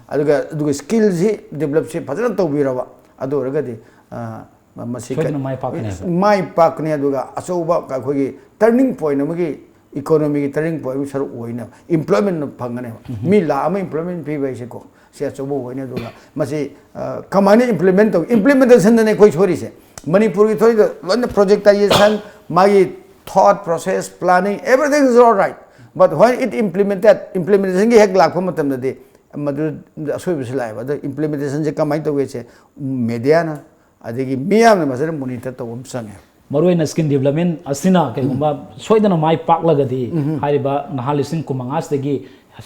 ꯑꯗꯨꯒ, ꯑꯗꯨꯒ skillꯁꯤ developꯁꯤ ꯐꯖꯅ ꯇꯧꯕꯤꯔꯕ, ꯑꯗꯨ ꯑꯣꯏꯔꯒꯗꯤ, ꯑ, ꯃꯁꯤ ꯁꯣꯏꯗꯅ ꯀ-, ꯃꯥꯏ ꯄꯥꯛꯀꯅꯤ ꯍꯥꯏꯕ꯫ ꯃꯥꯏ ꯄꯥꯛꯀꯅꯤ꯫ ꯑꯗꯨꯒ ꯑꯆꯧꯕ ꯑꯩꯈꯣꯏꯒꯤ turning point ꯑꯃꯒꯤ, economyꯒꯤ turning point ꯑꯃꯒꯤ ꯁꯔꯨꯛ ꯑꯣꯏꯅ employment ꯐꯪꯒꯅꯦꯕ꯫ ꯃꯤ ꯂꯥꯈ ꯑꯃ employment ꯄꯤꯕ ꯍꯥꯏꯁꯦꯀꯣ, ꯁꯤ ꯑꯆꯧꯕ ꯑꯣꯏꯅꯤ꯫ ꯑꯗꯨꯒ ꯃꯁꯤ, ꯑ, ꯀꯃꯥꯏꯅ implement ꯇꯧ-, implementationꯗꯅꯦ ꯑꯩꯈꯣꯏ ꯁꯣꯏꯔꯤꯁꯦ꯫ ꯃꯅꯤꯄꯨꯔꯒꯤ ꯊꯣꯛꯏꯗꯣ ꯂꯣꯏꯅ projectization, ꯃꯥꯒꯤ thought process, planning, everything is all right, but when it implemented, implementationꯒꯤ ꯍꯦꯛ ꯂꯥꯛꯄ ꯃꯇꯝꯗꯗꯤ ꯃꯗꯨ ꯑꯁꯣꯏꯕꯁꯤ ꯂꯥꯛꯑꯦꯕ꯫ ꯑꯗꯣ implementationꯁꯦ ꯀꯃꯥꯏꯅ ꯇꯧꯒꯦꯁꯦ mediaꯅ, ꯑꯗꯒꯤ ꯃꯤꯌꯥꯝꯅ ꯐꯖꯅ monitor ꯇꯧꯕ ꯑꯃ ꯆꯪꯉꯦ꯫ ꯃꯔꯨꯑꯣꯏꯅ ꯁ꯭ꯀꯤꯜ ꯗꯤꯕꯂꯞꯃꯦꯟ ꯑꯁꯤꯅ ꯀꯩꯒꯨꯝꯕ ꯁꯣꯏꯗꯅ ꯃꯥꯏ ꯄꯥꯛꯂꯒꯗꯤ, ꯍꯥꯏꯔꯤꯕ ꯅꯍꯥ ꯂꯤꯁꯤꯡ ꯀꯨꯟꯃꯉꯥꯁꯤꯗꯒꯤ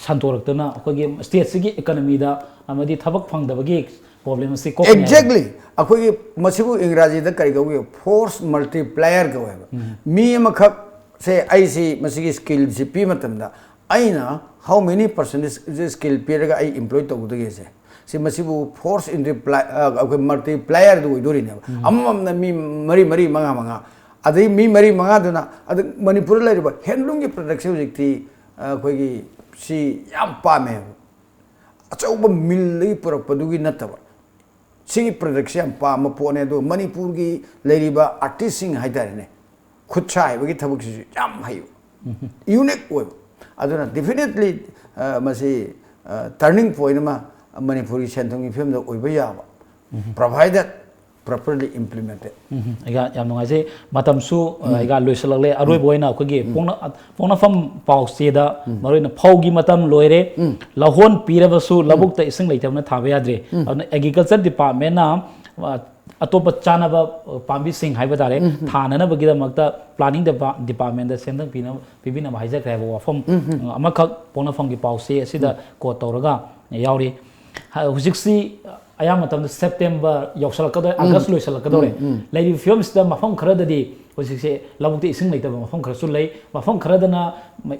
ꯁꯟꯗꯣꯔꯛꯇꯨꯅ ꯑꯩꯈꯣꯏꯒꯤ ꯁ꯭ꯇꯦꯠꯁꯤꯒꯤ ꯏꯀꯅꯃꯤꯗ ꯑꯃꯗꯤ ꯊꯕꯛ ꯐꯪꯗꯕꯒꯤ ꯄ꯭ꯔꯣꯕ꯭ꯂꯦꯝ ꯑꯁꯤ ꯀꯣꯛꯀꯅꯤ ꯍꯥꯏꯕ꯫ ꯑꯦꯛꯖꯦꯛꯂꯤ꯫ ꯑꯩꯈꯣꯏꯒꯤ ꯃꯁꯤꯕꯨ ꯏꯪꯒ꯭ꯔꯥꯖꯤꯗ ꯀꯔꯤ ꯀꯧꯏ? ꯐꯣꯔꯁ ꯃꯜꯇꯤꯄ꯭ꯂꯥꯏꯌꯔ ꯀꯧꯋꯦꯕ꯫ ꯃꯤ ꯑꯃꯈꯛꯁꯦ ꯑꯩꯁꯤ ꯃꯁꯤꯒꯤ ꯁ꯭ꯀꯤꯜꯁꯤ ꯄꯤꯕ ꯃꯇꯝꯗ ꯑꯩꯅ how many percentage ꯁ꯭ꯀꯤꯜ ꯄꯤꯔꯒ ꯑꯩ ꯏꯝꯄ꯭ꯂꯣꯏ ꯇꯧꯒꯗꯒꯦꯁꯦ, ꯁꯤ ꯃꯁꯤꯕꯨ ꯐꯣꯔꯁ ꯏꯟꯇꯤꯄ꯭ꯂꯥꯏ ꯑꯩꯈꯣꯏ ꯃꯜꯇꯤꯄ꯭ꯂꯥꯏꯌꯔꯗꯨ ꯑꯣꯏꯗꯣꯔꯤꯅꯦꯕ꯫ ꯑꯃꯃꯝꯅ ꯃꯤ ꯃꯔꯤ, ꯃꯔꯤ, ꯃꯉꯥ, ꯃꯉꯥ, ꯑꯗꯩ ꯃꯤ ꯃꯔꯤ ꯃꯉꯥꯗꯨꯅ, ꯑꯗ ꯃꯅꯤꯄꯨꯔꯗ ꯂꯩꯔꯤꯕ ꯍꯦꯟꯂꯨꯝꯒꯤ ꯄ꯭ꯔꯗꯛꯁꯦ ꯍꯧꯖꯤꯛꯇꯤ ꯑꯩꯈꯣꯏꯒꯤ ꯁꯤ ꯌꯥꯝ ꯄꯥꯝꯃꯦꯕ꯫ ꯑꯆꯧꯕ ꯃꯤꯜꯗꯒꯤ ꯄꯨꯔꯛꯄꯗꯨꯒꯤ ꯅꯠꯇꯕ, ꯁꯤꯒꯤ ꯄ꯭ꯔꯗꯛꯁꯦ ꯌꯥꯝ ꯄꯥꯝꯕ ꯄꯣꯠꯅꯦ꯫ ꯑꯗꯨꯒ ꯃꯅꯤꯄꯨꯔꯒꯤ ꯂꯩꯔꯤꯕ ꯑꯥꯔꯇꯤꯁꯁꯤꯡ ꯍꯥꯏꯇꯥꯔꯦꯅꯦ, ꯈꯨꯠ ꯁꯥ ꯍꯩꯕꯒꯤ ꯊꯕꯛꯁꯤꯁꯨ ꯌꯥꯝ ꯍꯩꯕ, ꯌꯨꯅꯤꯛ ꯑꯣꯏꯕ꯫ ꯑꯗꯨꯅ ꯗꯦꯐꯤꯅꯦꯠꯂꯤ ꯃꯁꯤ ꯇꯔꯅꯤꯡ ꯄꯣꯏꯟ ꯑꯃ ꯃꯅꯤꯄꯨꯔꯒꯤ ꯁꯦꯟ ꯊꯨꯝꯒꯤ ꯐꯤꯕꯝꯗ ꯑꯣꯏꯕ ꯌꯥꯕ, ꯄ꯭ꯔꯣꯚꯥꯏꯗꯦꯠ ꯄ꯭ꯔꯣꯄꯔꯂꯤ ꯏꯝꯄ꯭ꯂꯤꯃꯦꯟꯇꯦꯠ꯫ ꯎꯝ, ꯑꯩꯒ ꯌꯥꯝ ꯅꯨꯡꯉꯥꯏꯖꯩ꯫ ꯃꯇꯝꯁꯨ ꯑ, ꯑꯩꯒ ꯂꯣꯏꯁꯤꯜꯂꯛꯂꯦ꯫ ꯑꯔꯣꯏꯕ ꯑꯣꯏꯅ ꯑꯩꯈꯣꯏꯒꯤ ꯄꯣꯛꯅ-, ꯄꯣꯛꯅꯐꯝ ꯄꯥꯎꯆꯦꯗ ꯃꯔꯨꯑꯣꯏꯅ ꯐꯧꯒꯤ ꯃꯇꯝ ꯂꯣꯏꯔꯦ꯫ ꯂꯧꯍꯣꯟ ꯄꯤꯔꯕꯁꯨ ꯂꯧꯕꯨꯛꯇ ꯏꯁꯤꯡ ꯂꯩꯇꯕꯅ ꯊꯥꯕ ꯌꯥꯗ꯭ꯔꯦ꯫ ꯑꯗꯨꯅ ꯑꯦꯒ꯭ꯔꯤꯀꯜꯆꯔ ꯗꯤꯄꯥꯔꯠꯃꯦꯟꯅ, ꯑ, ꯑꯇꯣꯞꯄ ꯆꯥꯅꯕ, ꯑ, ꯄꯥꯝꯕꯤꯁꯤꯡ ꯍꯥꯏꯕ ꯇꯥꯔꯦ, ꯊꯥꯅꯅꯕꯒꯤꯗꯃꯛꯇ ꯄ꯭ꯂꯥꯅꯤꯡ ꯗꯤꯄꯥ-, ꯗꯤꯄꯥꯔꯠꯃꯦꯟꯗ ꯁꯦꯟꯗꯪ ꯄꯤꯅꯕ, ꯄꯤꯕꯤꯅꯕ ꯍꯥꯏꯖꯈ꯭ꯔꯦ ꯍꯥꯏꯕ ꯋꯥꯐꯝ, ꯑ, ꯑꯃꯈꯛ ꯄꯣꯛꯅꯐꯝꯒꯤ ꯄꯥꯎꯆꯦ ꯑꯁꯤꯗ ꯀꯣꯠ ꯇꯧꯔꯒ ꯌꯥꯎꯔꯤ꯫ ꯍ-, ꯍꯧꯖꯤꯛꯁꯤ ꯑꯌꯥꯝꯕ ꯃꯇꯝꯗ ꯁꯦꯞꯇꯦꯝꯕꯔ ꯌꯧꯁꯜꯂꯛꯀꯗꯧꯔꯦ, ꯑꯥꯒꯁ ꯂꯣꯏꯁꯜꯂꯛꯀꯗꯧꯔꯦ꯫ ꯂꯩꯔꯤꯕ ꯐꯤꯕꯝꯁꯤꯗ ꯃꯐꯝ ꯈꯔꯗꯗꯤ ꯍꯧꯖꯤꯛꯁꯦ ꯂꯧꯕꯨꯛꯇ ꯏꯁꯤꯡ ꯂꯩꯇꯕ ꯃꯐꯝ ꯈꯔꯁꯨ ꯂꯩ, ꯃꯐꯝ ꯈꯔꯗꯅ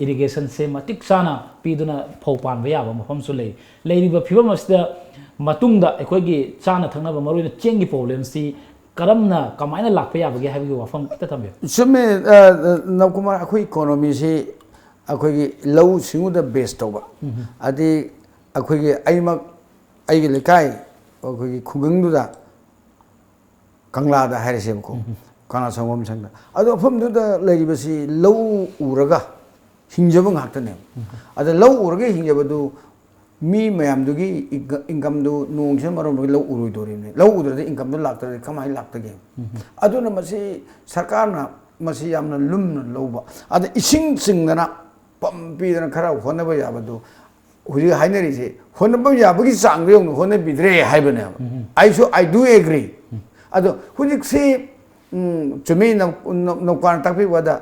ꯏꯔꯤꯒꯦꯁꯟꯁꯦ ꯃꯇꯤꯛ ꯆꯥꯅ ꯄꯤꯗꯨꯅ ꯐꯧ ꯄꯥꯟꯕ ꯌꯥꯕ ꯃꯐꯝꯁꯨ ꯂꯩ꯫ ꯂꯩꯔꯤꯕ ꯐꯤꯕꯝ ꯑꯁꯤꯗ ꯃꯇꯨꯡꯗ ꯑꯩꯈꯣꯏꯒꯤ ꯆꯥꯅ ꯊꯛꯅꯕ, ꯃꯔꯨꯑꯣꯏꯅ ꯆꯦꯡꯒꯤ ꯄ꯭ꯔꯣꯕ꯭ꯂꯦꯝꯁꯤ ꯀꯔꯝꯅ, ꯀꯃꯥꯏꯅ ꯂꯥꯛꯄ ꯌꯥꯕꯒꯦ ꯍꯥꯏꯕꯒꯤ ꯋꯥꯐꯝ ꯈꯤꯇ ꯊꯝꯕꯤꯌꯨ꯫ ꯆꯨꯝꯃꯦ, ꯑ, ꯅꯕꯀꯨꯃꯥꯔ, ꯑꯩꯈꯣꯏ ꯏꯀꯣꯅꯣꯃꯤꯁꯤ ꯑꯩꯈꯣꯏꯒꯤ ꯂꯧꯎ ꯁꯤꯡꯎꯗ ꯕꯦꯁ ꯇꯧꯕ꯫ ꯑꯗꯤ ꯑꯩꯈꯣꯏꯒꯤ ꯑꯩꯃꯛ, ꯑꯩꯒꯤ ꯂꯩꯀꯥꯏ, ꯑꯩꯈꯣꯏꯒꯤ ꯈꯨꯡꯒꯪꯗꯨꯗ, ꯀꯪꯂꯥꯗ ꯍꯥꯏꯔꯁꯦꯕꯀꯣ, ꯀꯪꯂꯥ ꯁꯪꯒꯣꯝ ꯁꯪꯗ, ꯑꯗꯣ ꯃꯐꯝꯗꯨꯗ ꯂꯩꯔꯤꯕꯁꯤ ꯂꯧ ꯎꯔꯒ ꯍꯤꯡꯖꯕ ꯉꯥꯛꯇꯅꯦꯕ꯫ ꯑꯗ ꯂꯧ ꯎꯔꯒ ꯍꯤꯡꯖꯕꯗꯨ ꯃꯤ ꯃꯌꯥꯝꯗꯨꯒꯤ ꯏꯟꯀ-, ꯏꯟꯀꯝꯗꯨ ꯅꯣꯡꯁꯤꯅ ꯃꯔꯝ ꯑꯣꯏꯔꯒ ꯂꯧ ꯎꯔꯣꯏꯗꯧꯔꯤꯕꯅꯤ꯫ ꯂꯧ ꯎꯗ꯭ꯔꯗꯤ ꯏꯟꯀꯝꯗꯨ ꯂꯥꯛꯇ꯭ꯔꯗꯤ ꯀꯃꯥꯏꯅ ꯂꯥꯛꯇꯒꯦ? ꯑꯗꯨꯅ ꯃꯁꯤ ꯁꯔꯀꯥꯔꯅ ꯃꯁꯤ ꯌꯥꯝꯅ ꯂꯨꯝꯅ ꯂꯧꯕ, ꯑꯗ ꯏꯁꯤꯡ ꯆꯤꯡꯗꯅ ꯄꯝ ꯄꯤꯗꯅ ꯈꯔ ꯍꯣꯠꯅꯕ ꯌꯥꯕꯗꯨ ꯍꯧꯖꯤꯛ ꯍꯥꯏꯅꯔꯤꯁꯦ ꯍꯣꯠꯅꯕ ꯌꯥꯕꯒꯤ ꯆꯥꯡꯗ ꯌꯧꯅ ꯍꯣꯠꯅꯕꯤꯗ꯭ꯔꯦ ꯍꯥꯏꯕꯅꯦꯕ꯫ ꯑꯩꯁꯨ I do agree꯫ ꯑꯗꯣ ꯍꯧꯖꯤꯛꯁꯤ ꯎꯝ, ꯆꯨꯝꯃꯤ, ꯅꯧ-, ꯅꯧ-, ꯅꯧꯀꯥꯟ ꯇꯥꯛꯄꯤꯕꯗ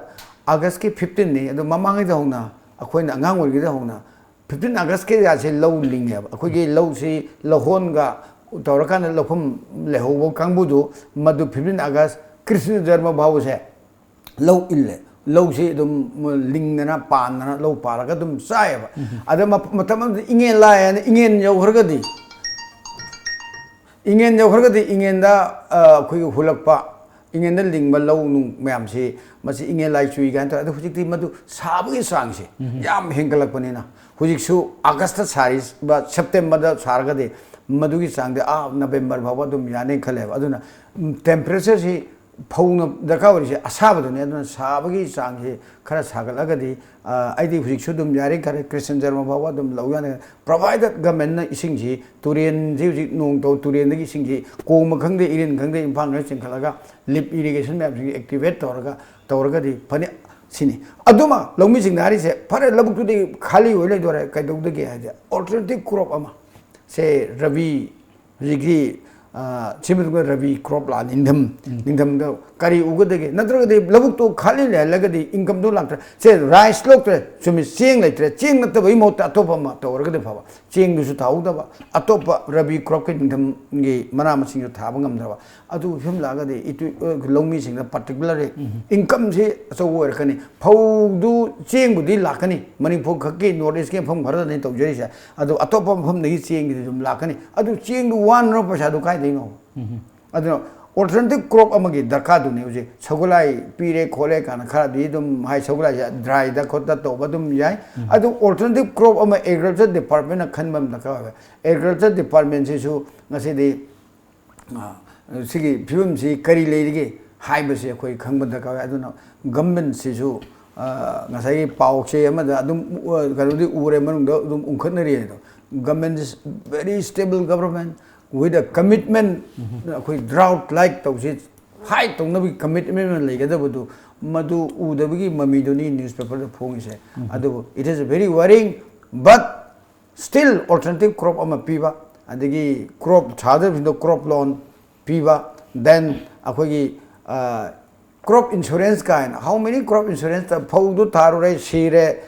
ꯑꯥꯒꯁꯀꯤ ꯐꯤꯐꯇꯤꯟꯅꯤ꯫ ꯑꯗꯨ ꯃꯃꯥꯡꯉꯩꯗ ꯍꯧꯅ, ꯑꯩꯈꯣꯏꯅ ꯑꯉꯥꯡ ꯑꯣꯏꯔꯤꯉꯩꯗ ꯍꯧꯅ ꯐꯤꯐꯇꯤꯟ ꯑꯥꯒꯁꯀꯤ ꯌꯥꯁꯦ ꯂꯧ ꯂꯤꯡꯉꯦꯕ꯫ ꯑꯩꯈꯣꯏꯒꯤ ꯂꯧꯁꯤ ꯂꯧꯍꯣꯟꯒ ꯇꯧꯔꯀꯥꯟꯗ ꯂꯧꯐꯝ ꯂꯩꯍꯧꯕ ꯀꯥꯡꯕꯨꯗꯨ, ꯃꯗꯨ ꯐꯤꯐꯇꯤꯟ ꯑꯥꯒꯁ ꯀ꯭ꯔꯤꯁꯅ ꯖꯔꯃ ꯐꯥꯎꯕꯁꯦ ꯂꯧ ꯏꯜꯂꯦ꯫ ꯂꯧꯁꯤ ꯑꯗꯨꯝ ꯂꯤꯡꯗꯅ ꯄꯥꯟꯗꯅ ꯂꯧ ꯄꯥꯜꯂꯒ ꯑꯗꯨꯝ ꯆꯥꯏꯌꯦꯕ꯫ ꯑꯗ ꯃ-, ꯃꯇꯝ ꯑꯃꯗ ꯏꯉꯦꯟ ꯂꯥꯏ ꯍꯥꯏꯅ ꯏꯉꯦꯟ ꯌꯧꯈ꯭ꯔꯒꯗꯤ, ꯏꯉꯦꯟ ꯌꯧꯈ꯭ꯔꯒꯗꯤ ꯏꯉꯦꯟꯗ, ꯑ, ꯑꯩꯈꯣꯏꯒꯤ ꯍꯨꯜꯂꯛꯄ, ꯏꯉꯦꯟꯗ ꯂꯤꯡꯕ ꯂꯧ ꯅꯨꯡ ꯃꯌꯥꯝꯁꯤ, ꯃꯁꯤ ꯏꯉꯦꯟ ꯂꯥꯏ ꯆꯨꯏ ꯀꯥꯏꯅ ꯇꯧꯔꯦ꯫ ꯑꯗꯣ ꯍꯧꯖꯤꯛꯇꯤ ꯃꯗꯨ ꯁꯥꯕꯒꯤ ꯆꯥꯡꯁꯦ ꯌꯥꯝ ꯍꯦꯟꯒꯠꯂꯛꯄꯅꯤꯅ, ꯍꯧꯖꯤꯛꯁꯨ ꯑꯥꯒꯁꯇ ꯁꯥꯔꯤꯕ, ꯁꯦꯞꯇꯦꯝꯕꯔꯗ ꯁꯥꯔꯒꯗꯤ ꯃꯗꯨꯒꯤ ꯆꯥꯡꯗꯤ ꯑꯥ ꯅꯕꯦꯝꯕꯔ ꯐꯥꯎꯕ ꯑꯗꯨꯝ ꯌꯥꯅꯤ ꯈꯜꯂꯦꯕ꯫ ꯑꯗꯨꯅ, ꯎꯝ, temperatureꯁꯤ ꯐꯧꯅ ꯗꯔꯀꯥꯔ ꯑꯣꯏꯔꯤꯁꯦ ꯑꯁꯥꯕꯗꯨꯅꯤ꯫ ꯑꯗꯨꯅ ꯁꯥꯕꯒꯤ ꯆꯥꯡꯁꯤ ꯈꯔ ꯁꯥꯒꯠꯂꯒꯗꯤ, ꯑ, ꯑꯩꯗꯤ ꯍꯧꯖꯤꯛꯁꯨ ꯑꯗꯨꯝ ꯌꯥꯔꯤ ꯈꯔ ꯀ꯭ꯔꯤꯁꯅ ꯖꯔꯃ ꯐꯥꯎꯕ ꯑꯗꯨꯝ ꯂꯧ ꯌꯥꯅꯤ꯫ Provided governmentꯅ ꯏꯁꯤꯡꯁꯤ, ꯇꯨꯔꯦꯟꯁꯤ ꯍꯧꯖꯤꯛ ꯅꯣꯡ ꯇꯧ-, ꯇꯨꯔꯦꯟꯗꯒꯤ ꯏꯁꯤꯡꯁꯤ ꯀꯣꯡꯕ ꯈꯪꯗꯦ, ꯏꯔꯤꯟ ꯈꯪꯗꯦ, ꯏꯝꯐꯥꯜ ꯈꯔ ꯆꯤꯡꯈꯠꯂꯒ lift irrigation ꯃꯌꯥꯝꯁꯤꯡꯁꯤ activate ꯇꯧꯔꯒ, ꯇꯧꯔꯒꯗꯤ ꯐꯅꯤ ꯁꯤꯅꯤ꯫ ꯑꯗꯨꯃ ꯂꯧꯃꯤꯁꯤꯡꯅ ꯍꯥꯏꯔꯤꯁꯦ, "ꯐꯔꯦ, ꯂꯧꯕꯨꯛꯇꯨꯗꯤ ꯈꯥꯂꯤ ꯑꯣꯏ ꯂꯩꯗꯣꯔꯦ, ꯀꯩꯗꯧꯗꯒꯦ?" ꯍꯥꯏꯁꯦ, alternative crop ꯑꯃ, ꯁꯦ ꯔꯕꯤ, ꯍꯧꯖꯤꯛꯀꯤ, ꯑ, ꯁꯤ ꯃꯇꯨꯡꯗ ꯔꯕꯤ crop ꯂꯥꯛꯑꯅꯤ, ꯅꯤꯡꯊꯝ, ꯅꯤꯡꯊꯝꯗ ꯀꯔꯤ ꯎꯒꯗꯒꯦ? ꯅꯠꯇ꯭ꯔꯒꯗꯤ ꯂꯧꯕꯨꯛꯇꯣ ꯈꯥꯂꯤ ꯂꯩꯍꯜꯂꯒꯗꯤ incomeꯗꯣ ꯂꯥꯛꯇ꯭ꯔꯦ꯫ ꯁꯦ, rice ꯂꯣꯛꯇ꯭ꯔꯦ, ꯆꯨꯝꯃꯤ, ꯆꯦꯡ ꯂꯩꯇ꯭ꯔꯦ, ꯆꯦꯡ ꯅꯠꯇꯕꯒꯤ ꯃꯍꯨꯠꯇ ꯑꯇꯣꯞꯄ ꯑꯃ ꯇꯧꯔꯒꯗꯤ ꯐꯕ꯫ ꯆꯦꯡꯗꯨꯁꯨ ꯊꯥꯍꯧꯗꯕ, ꯑꯇꯣꯞꯄ ꯔꯕꯤ cropꯀꯤ ꯅꯤꯡꯊꯝꯒꯤ ꯃꯅꯥ ꯃꯁꯤꯡꯁꯨ ꯊꯥꯕ ꯉꯝꯗ꯭ꯔꯕ꯫ ꯑꯗꯨ ꯐꯤꯕꯝ ꯂꯥꯛꯑꯒꯗꯤ ꯏꯇꯨ-, ꯑ, ꯂꯧꯃꯤꯁꯤꯡꯗ particularly incomeꯁꯤ ꯑꯆꯧꯕ ꯑꯣꯏꯔꯛꯀꯅꯤ꯫ ꯐꯧꯗꯨ, ꯆꯦꯡꯕꯨꯗꯤ ꯂꯥꯛꯀꯅꯤ, ꯃꯅꯤꯄꯨꯔ ꯈꯛꯀꯤ North Eastꯀꯤ ꯃꯐꯝ ꯈꯔꯗꯅꯤ ꯇꯧꯖꯔꯤꯁꯦ꯫ ꯑꯗꯣ ꯑꯇꯣꯞꯄ ꯃꯐꯝꯗꯒꯤ ꯆꯦꯡꯒꯤꯗꯤ ꯑꯗꯨꯝ ꯂꯥꯛꯀꯅꯤ꯫ ꯑꯗꯨ ꯆꯦꯡꯗꯨ ꯋꯥꯅꯅꯕ ꯄꯩꯁꯥꯗꯨ ꯀꯥꯏꯗꯩꯅꯣ? ꯑꯗꯨꯅ alternative crop ꯑꯃꯒꯤ ꯗꯔꯀꯥꯔꯗꯨꯅꯤ꯫ ꯍꯧꯖꯤꯛ ꯁꯒꯣꯜꯍꯋꯥꯏ ꯄꯤꯔꯦ ꯈꯣꯠꯂꯦ ꯀꯥꯏꯅ ꯈꯔꯗꯤ ꯑꯗꯨꯝ ꯍꯥꯏ, ꯁꯒꯣꯜꯍꯋꯥꯏꯁꯦ dryꯗ ꯈꯣꯠꯇ ꯇꯧꯕ ꯑꯗꯨꯝ ꯌꯥꯏ꯫ ꯑꯗꯨ alternative crop ꯑꯃ agriculture departmentꯅ ꯈꯟꯕ ꯑꯃ ꯗꯔꯀꯥꯔ ꯑꯣꯏ꯫ Agriculture departmentꯁꯤꯁꯨ ꯉꯁꯤꯗꯤ, ꯑ, ꯁꯤꯒꯤ ꯐꯤꯕꯝꯁꯤ ꯀꯔꯤ ꯂꯩꯔꯤꯒꯦ ꯍꯥꯏꯕꯁꯤ ꯑꯩꯈꯣꯏ ꯈꯪꯕ ꯗꯔꯀꯥꯔ ꯑꯣꯏ꯫ ꯑꯗꯨꯅ governmentꯁꯤꯁꯨ, ꯑ, ꯉꯁꯥꯏꯒꯤ ꯄꯥꯎꯆꯦ ꯑꯃꯗ ꯑꯗꯨꯝ ꯎ-, ꯀꯩꯅꯣꯗꯤ ꯎꯔꯦ, ꯃꯅꯨꯡꯗ ꯑꯗꯨꯝ ꯎꯪꯈꯠꯅꯔꯤ ꯑꯗꯣ, government is very stable government with a commitment, ꯑꯩꯈꯣꯏ drought like ꯇꯧꯁꯤ, fight ꯇꯧꯅꯕꯒꯤ commitment ꯑꯃ ꯂꯩꯒꯗꯕꯗꯨ, ꯃꯗꯨ ꯎꯗꯕꯒꯤ ꯃꯃꯤꯗꯨꯅꯤ newspaperꯗ ꯐꯣꯡꯉꯤꯁꯦ꯫ ꯑꯗꯨꯕꯨ it is very worrying, but still alternative crop ꯑꯃ ꯄꯤꯕ, ꯑꯗꯒꯤ crop ꯊꯥꯗꯕꯁꯤꯡꯗꯣ crop loan ꯄꯤꯕ, then ꯑꯩꯈꯣꯏꯒꯤ, Crop insurance ꯀꯥꯏꯅ, how many crop insurance? ꯐꯧꯗꯨ ꯊꯥꯔꯨꯔꯦ, ꯁꯤꯔꯦ,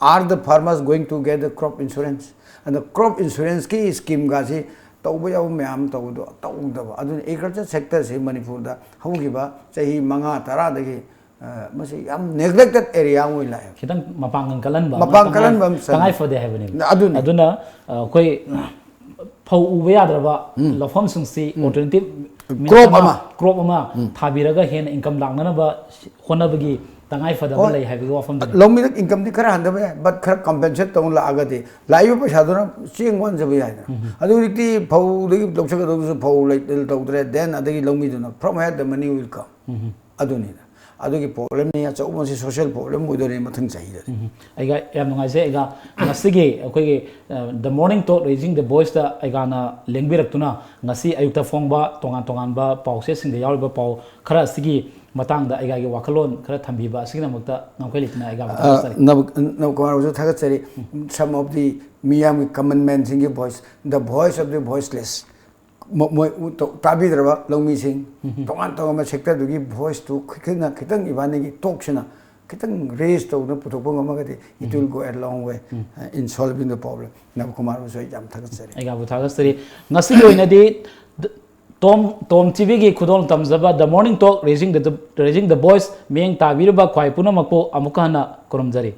are the farmers going to get the crop insurance? ꯑꯗ crop insuranceꯀꯤ schemeꯒꯁꯤ ꯇꯧꯕ ꯌꯥꯕ ꯃꯌꯥꯝ ꯇꯧꯕꯗꯣ ꯇꯧꯗꯕ꯫ ꯑꯗꯨꯅ agriculture sectorꯁꯤ ꯃꯅꯤꯄꯨꯔꯗ ꯍꯧꯈꯤꯕ ꯆꯍꯤ ꯃꯉꯥ ꯇꯔꯥꯗꯒꯤ ꯃꯁꯤ ꯌꯥꯝ neglected area ꯑꯃ ꯑꯣꯏꯅ ꯂꯥꯛꯑꯦ꯫ ꯈꯤꯇꯪ ꯃꯄꯥꯡꯒꯜ ꯀꯜꯍꯟꯕ ꯑꯃ ꯃꯄꯥꯡ ꯇꯉꯥꯏ- ꯀꯜꯍꯟꯕ ꯑꯃ ꯆꯪꯉꯤ꯫ ꯇꯉꯥꯏ ꯐꯗꯦ ꯍꯥꯏꯕꯅꯦꯕ꯫ ꯑꯗꯨꯅꯤ꯫ ꯑꯗꯨꯅ ꯑ, ꯑꯩꯈꯣꯏ ꯐꯧ ꯎꯕ ꯌꯥꯗ꯭ꯔꯕ ꯂꯧꯐꯝꯁꯤꯡꯁꯤ alternative means Crop ꯑꯃ, ꯑꯃ꯫ Crop ꯑꯃ ꯊꯥꯕꯤꯔꯒ ꯍꯦꯟꯅ income ꯂꯥꯛꯅꯅꯕ ꯍꯣꯠꯅꯕꯒꯤ ꯇꯉꯥꯏ ꯐꯗꯕ ꯍꯣꯏ꯫ ꯂꯩ ꯍꯥꯏꯕꯒꯤ ꯋꯥꯐꯝꯗꯨꯅꯤ꯫ ꯂꯧꯃꯤꯗ incomeꯗꯤ ꯈꯔ ꯍꯟꯊꯕ ꯌꯥꯏ, but ꯈꯔ compensate ꯇꯧꯅ ꯂꯥꯛꯑꯒꯗꯤ ꯂꯥꯛꯏꯕ ꯄꯩꯁꯥꯗꯨꯅ ꯆꯦꯡ ꯋꯥꯟꯖꯕ ꯌꯥꯏꯗꯅ꯫ ꯑꯗꯨ ꯍꯧꯖꯤꯛꯇꯤ ꯐꯧꯗꯒꯤ ꯂꯧꯁꯤꯟꯒꯗꯧꯕꯁꯨ ꯐꯧ ꯂꯩ-, ꯇꯧꯗ꯭ꯔꯦ, then ꯑꯗꯒꯤ ꯂꯧꯃꯤꯗꯨꯅ from where the money will come? ꯑꯗꯨꯅꯤꯗ꯫ ꯑꯗꯨꯒꯤ problemꯅꯤ ꯑꯆꯧꯕ, ꯃꯁꯤ social problem ꯑꯣꯏꯗꯣꯔꯦ ꯃꯊꯪ ꯆꯍꯤꯗꯗꯤ꯫ ꯑꯩꯒ ꯌꯥꯝ ꯅꯨꯡꯉꯥꯏꯖꯩ꯫ ꯑꯩꯒ ꯉꯁꯤꯒꯤ ꯑꯩꯈꯣꯏꯒꯤ The Morning Talk Raising the Voiceꯇ ꯑꯩꯒꯥꯅ ꯂꯦꯡꯕꯤꯔꯛꯇꯨꯅ ꯉꯁꯤ ꯑꯌꯨꯛꯇ ꯐꯣꯡꯕ ꯇꯣꯉꯥꯟ ꯇꯣꯉꯥꯟꯕ ꯄꯥꯎꯆꯦꯁꯤꯡꯗ ꯌꯥꯎꯔꯤꯕ ꯄꯥꯎ ꯈꯔ ꯑꯁꯤꯒꯤ ꯃꯇꯥꯡꯗ ꯑꯩꯒꯥꯒꯤ ꯋꯥꯈꯜꯂꯣꯟ ꯈꯔ ꯊꯝꯕꯤꯕ ꯑꯁꯤꯒꯤꯗꯃꯛꯇ ꯉꯝꯈꯩ ꯂꯩꯇꯅ ꯑꯩꯒꯥꯕꯨ ꯊꯥꯒꯠꯆꯔꯤ꯫ ꯅꯕꯀꯨꯃꯥꯔꯕꯨꯁꯨ ꯊꯥꯒꯠꯆꯔꯤ꯫ Some of the ꯃꯤꯌꯥꯝꯒꯤ common manꯁꯤꯡꯒꯤ voice, the voice of the voiceless, ꯃꯣꯏ ꯇꯥꯕꯤꯗ꯭ꯔꯕ ꯂꯧꯃꯤꯁꯤꯡ, ꯇꯣꯉꯥꯟ ꯇꯣꯉꯥꯟꯕ sectorꯗꯨꯒꯤ voiceꯇꯨ ꯈꯤꯇꯪ ꯈꯤꯇꯪ ꯏꯕꯥꯅꯤꯒꯤ talkꯁꯤꯅ ꯈꯤꯇꯪ raise ꯇꯧꯗꯨꯅ ꯄꯨꯊꯣꯛꯄ ꯉꯝꯃꯒꯗꯤ it will go a long way in solving the problem꯫ ꯅꯕꯀꯨꯃꯥꯔꯕꯨꯁꯨ ꯑꯩ ꯌꯥꯝ ꯊꯥꯒꯠꯆꯔꯤ꯫ ꯑꯩꯒꯥꯕꯨ ꯊꯥꯒꯠꯆꯔꯤ꯫ ꯉꯁꯤꯒꯤ ꯑꯣꯏꯅꯗꯤ ꯇꯣꯝ ꯇꯣꯝ ꯇꯤꯚꯤꯒꯤ ꯈꯨꯗꯣꯜ ꯇꯝꯖꯕ The Morning Talk Raising the Raising the Voice ꯃꯤꯠꯌꯦꯡ ꯇꯥꯕꯤꯔꯤꯕ ꯈ꯭ꯋꯥꯏ ꯄꯨꯝꯅꯃꯛꯄꯨ ꯑꯃꯨꯛꯀ ꯍꯟꯅ ꯈꯨꯔꯨꯝꯖꯔꯤ꯫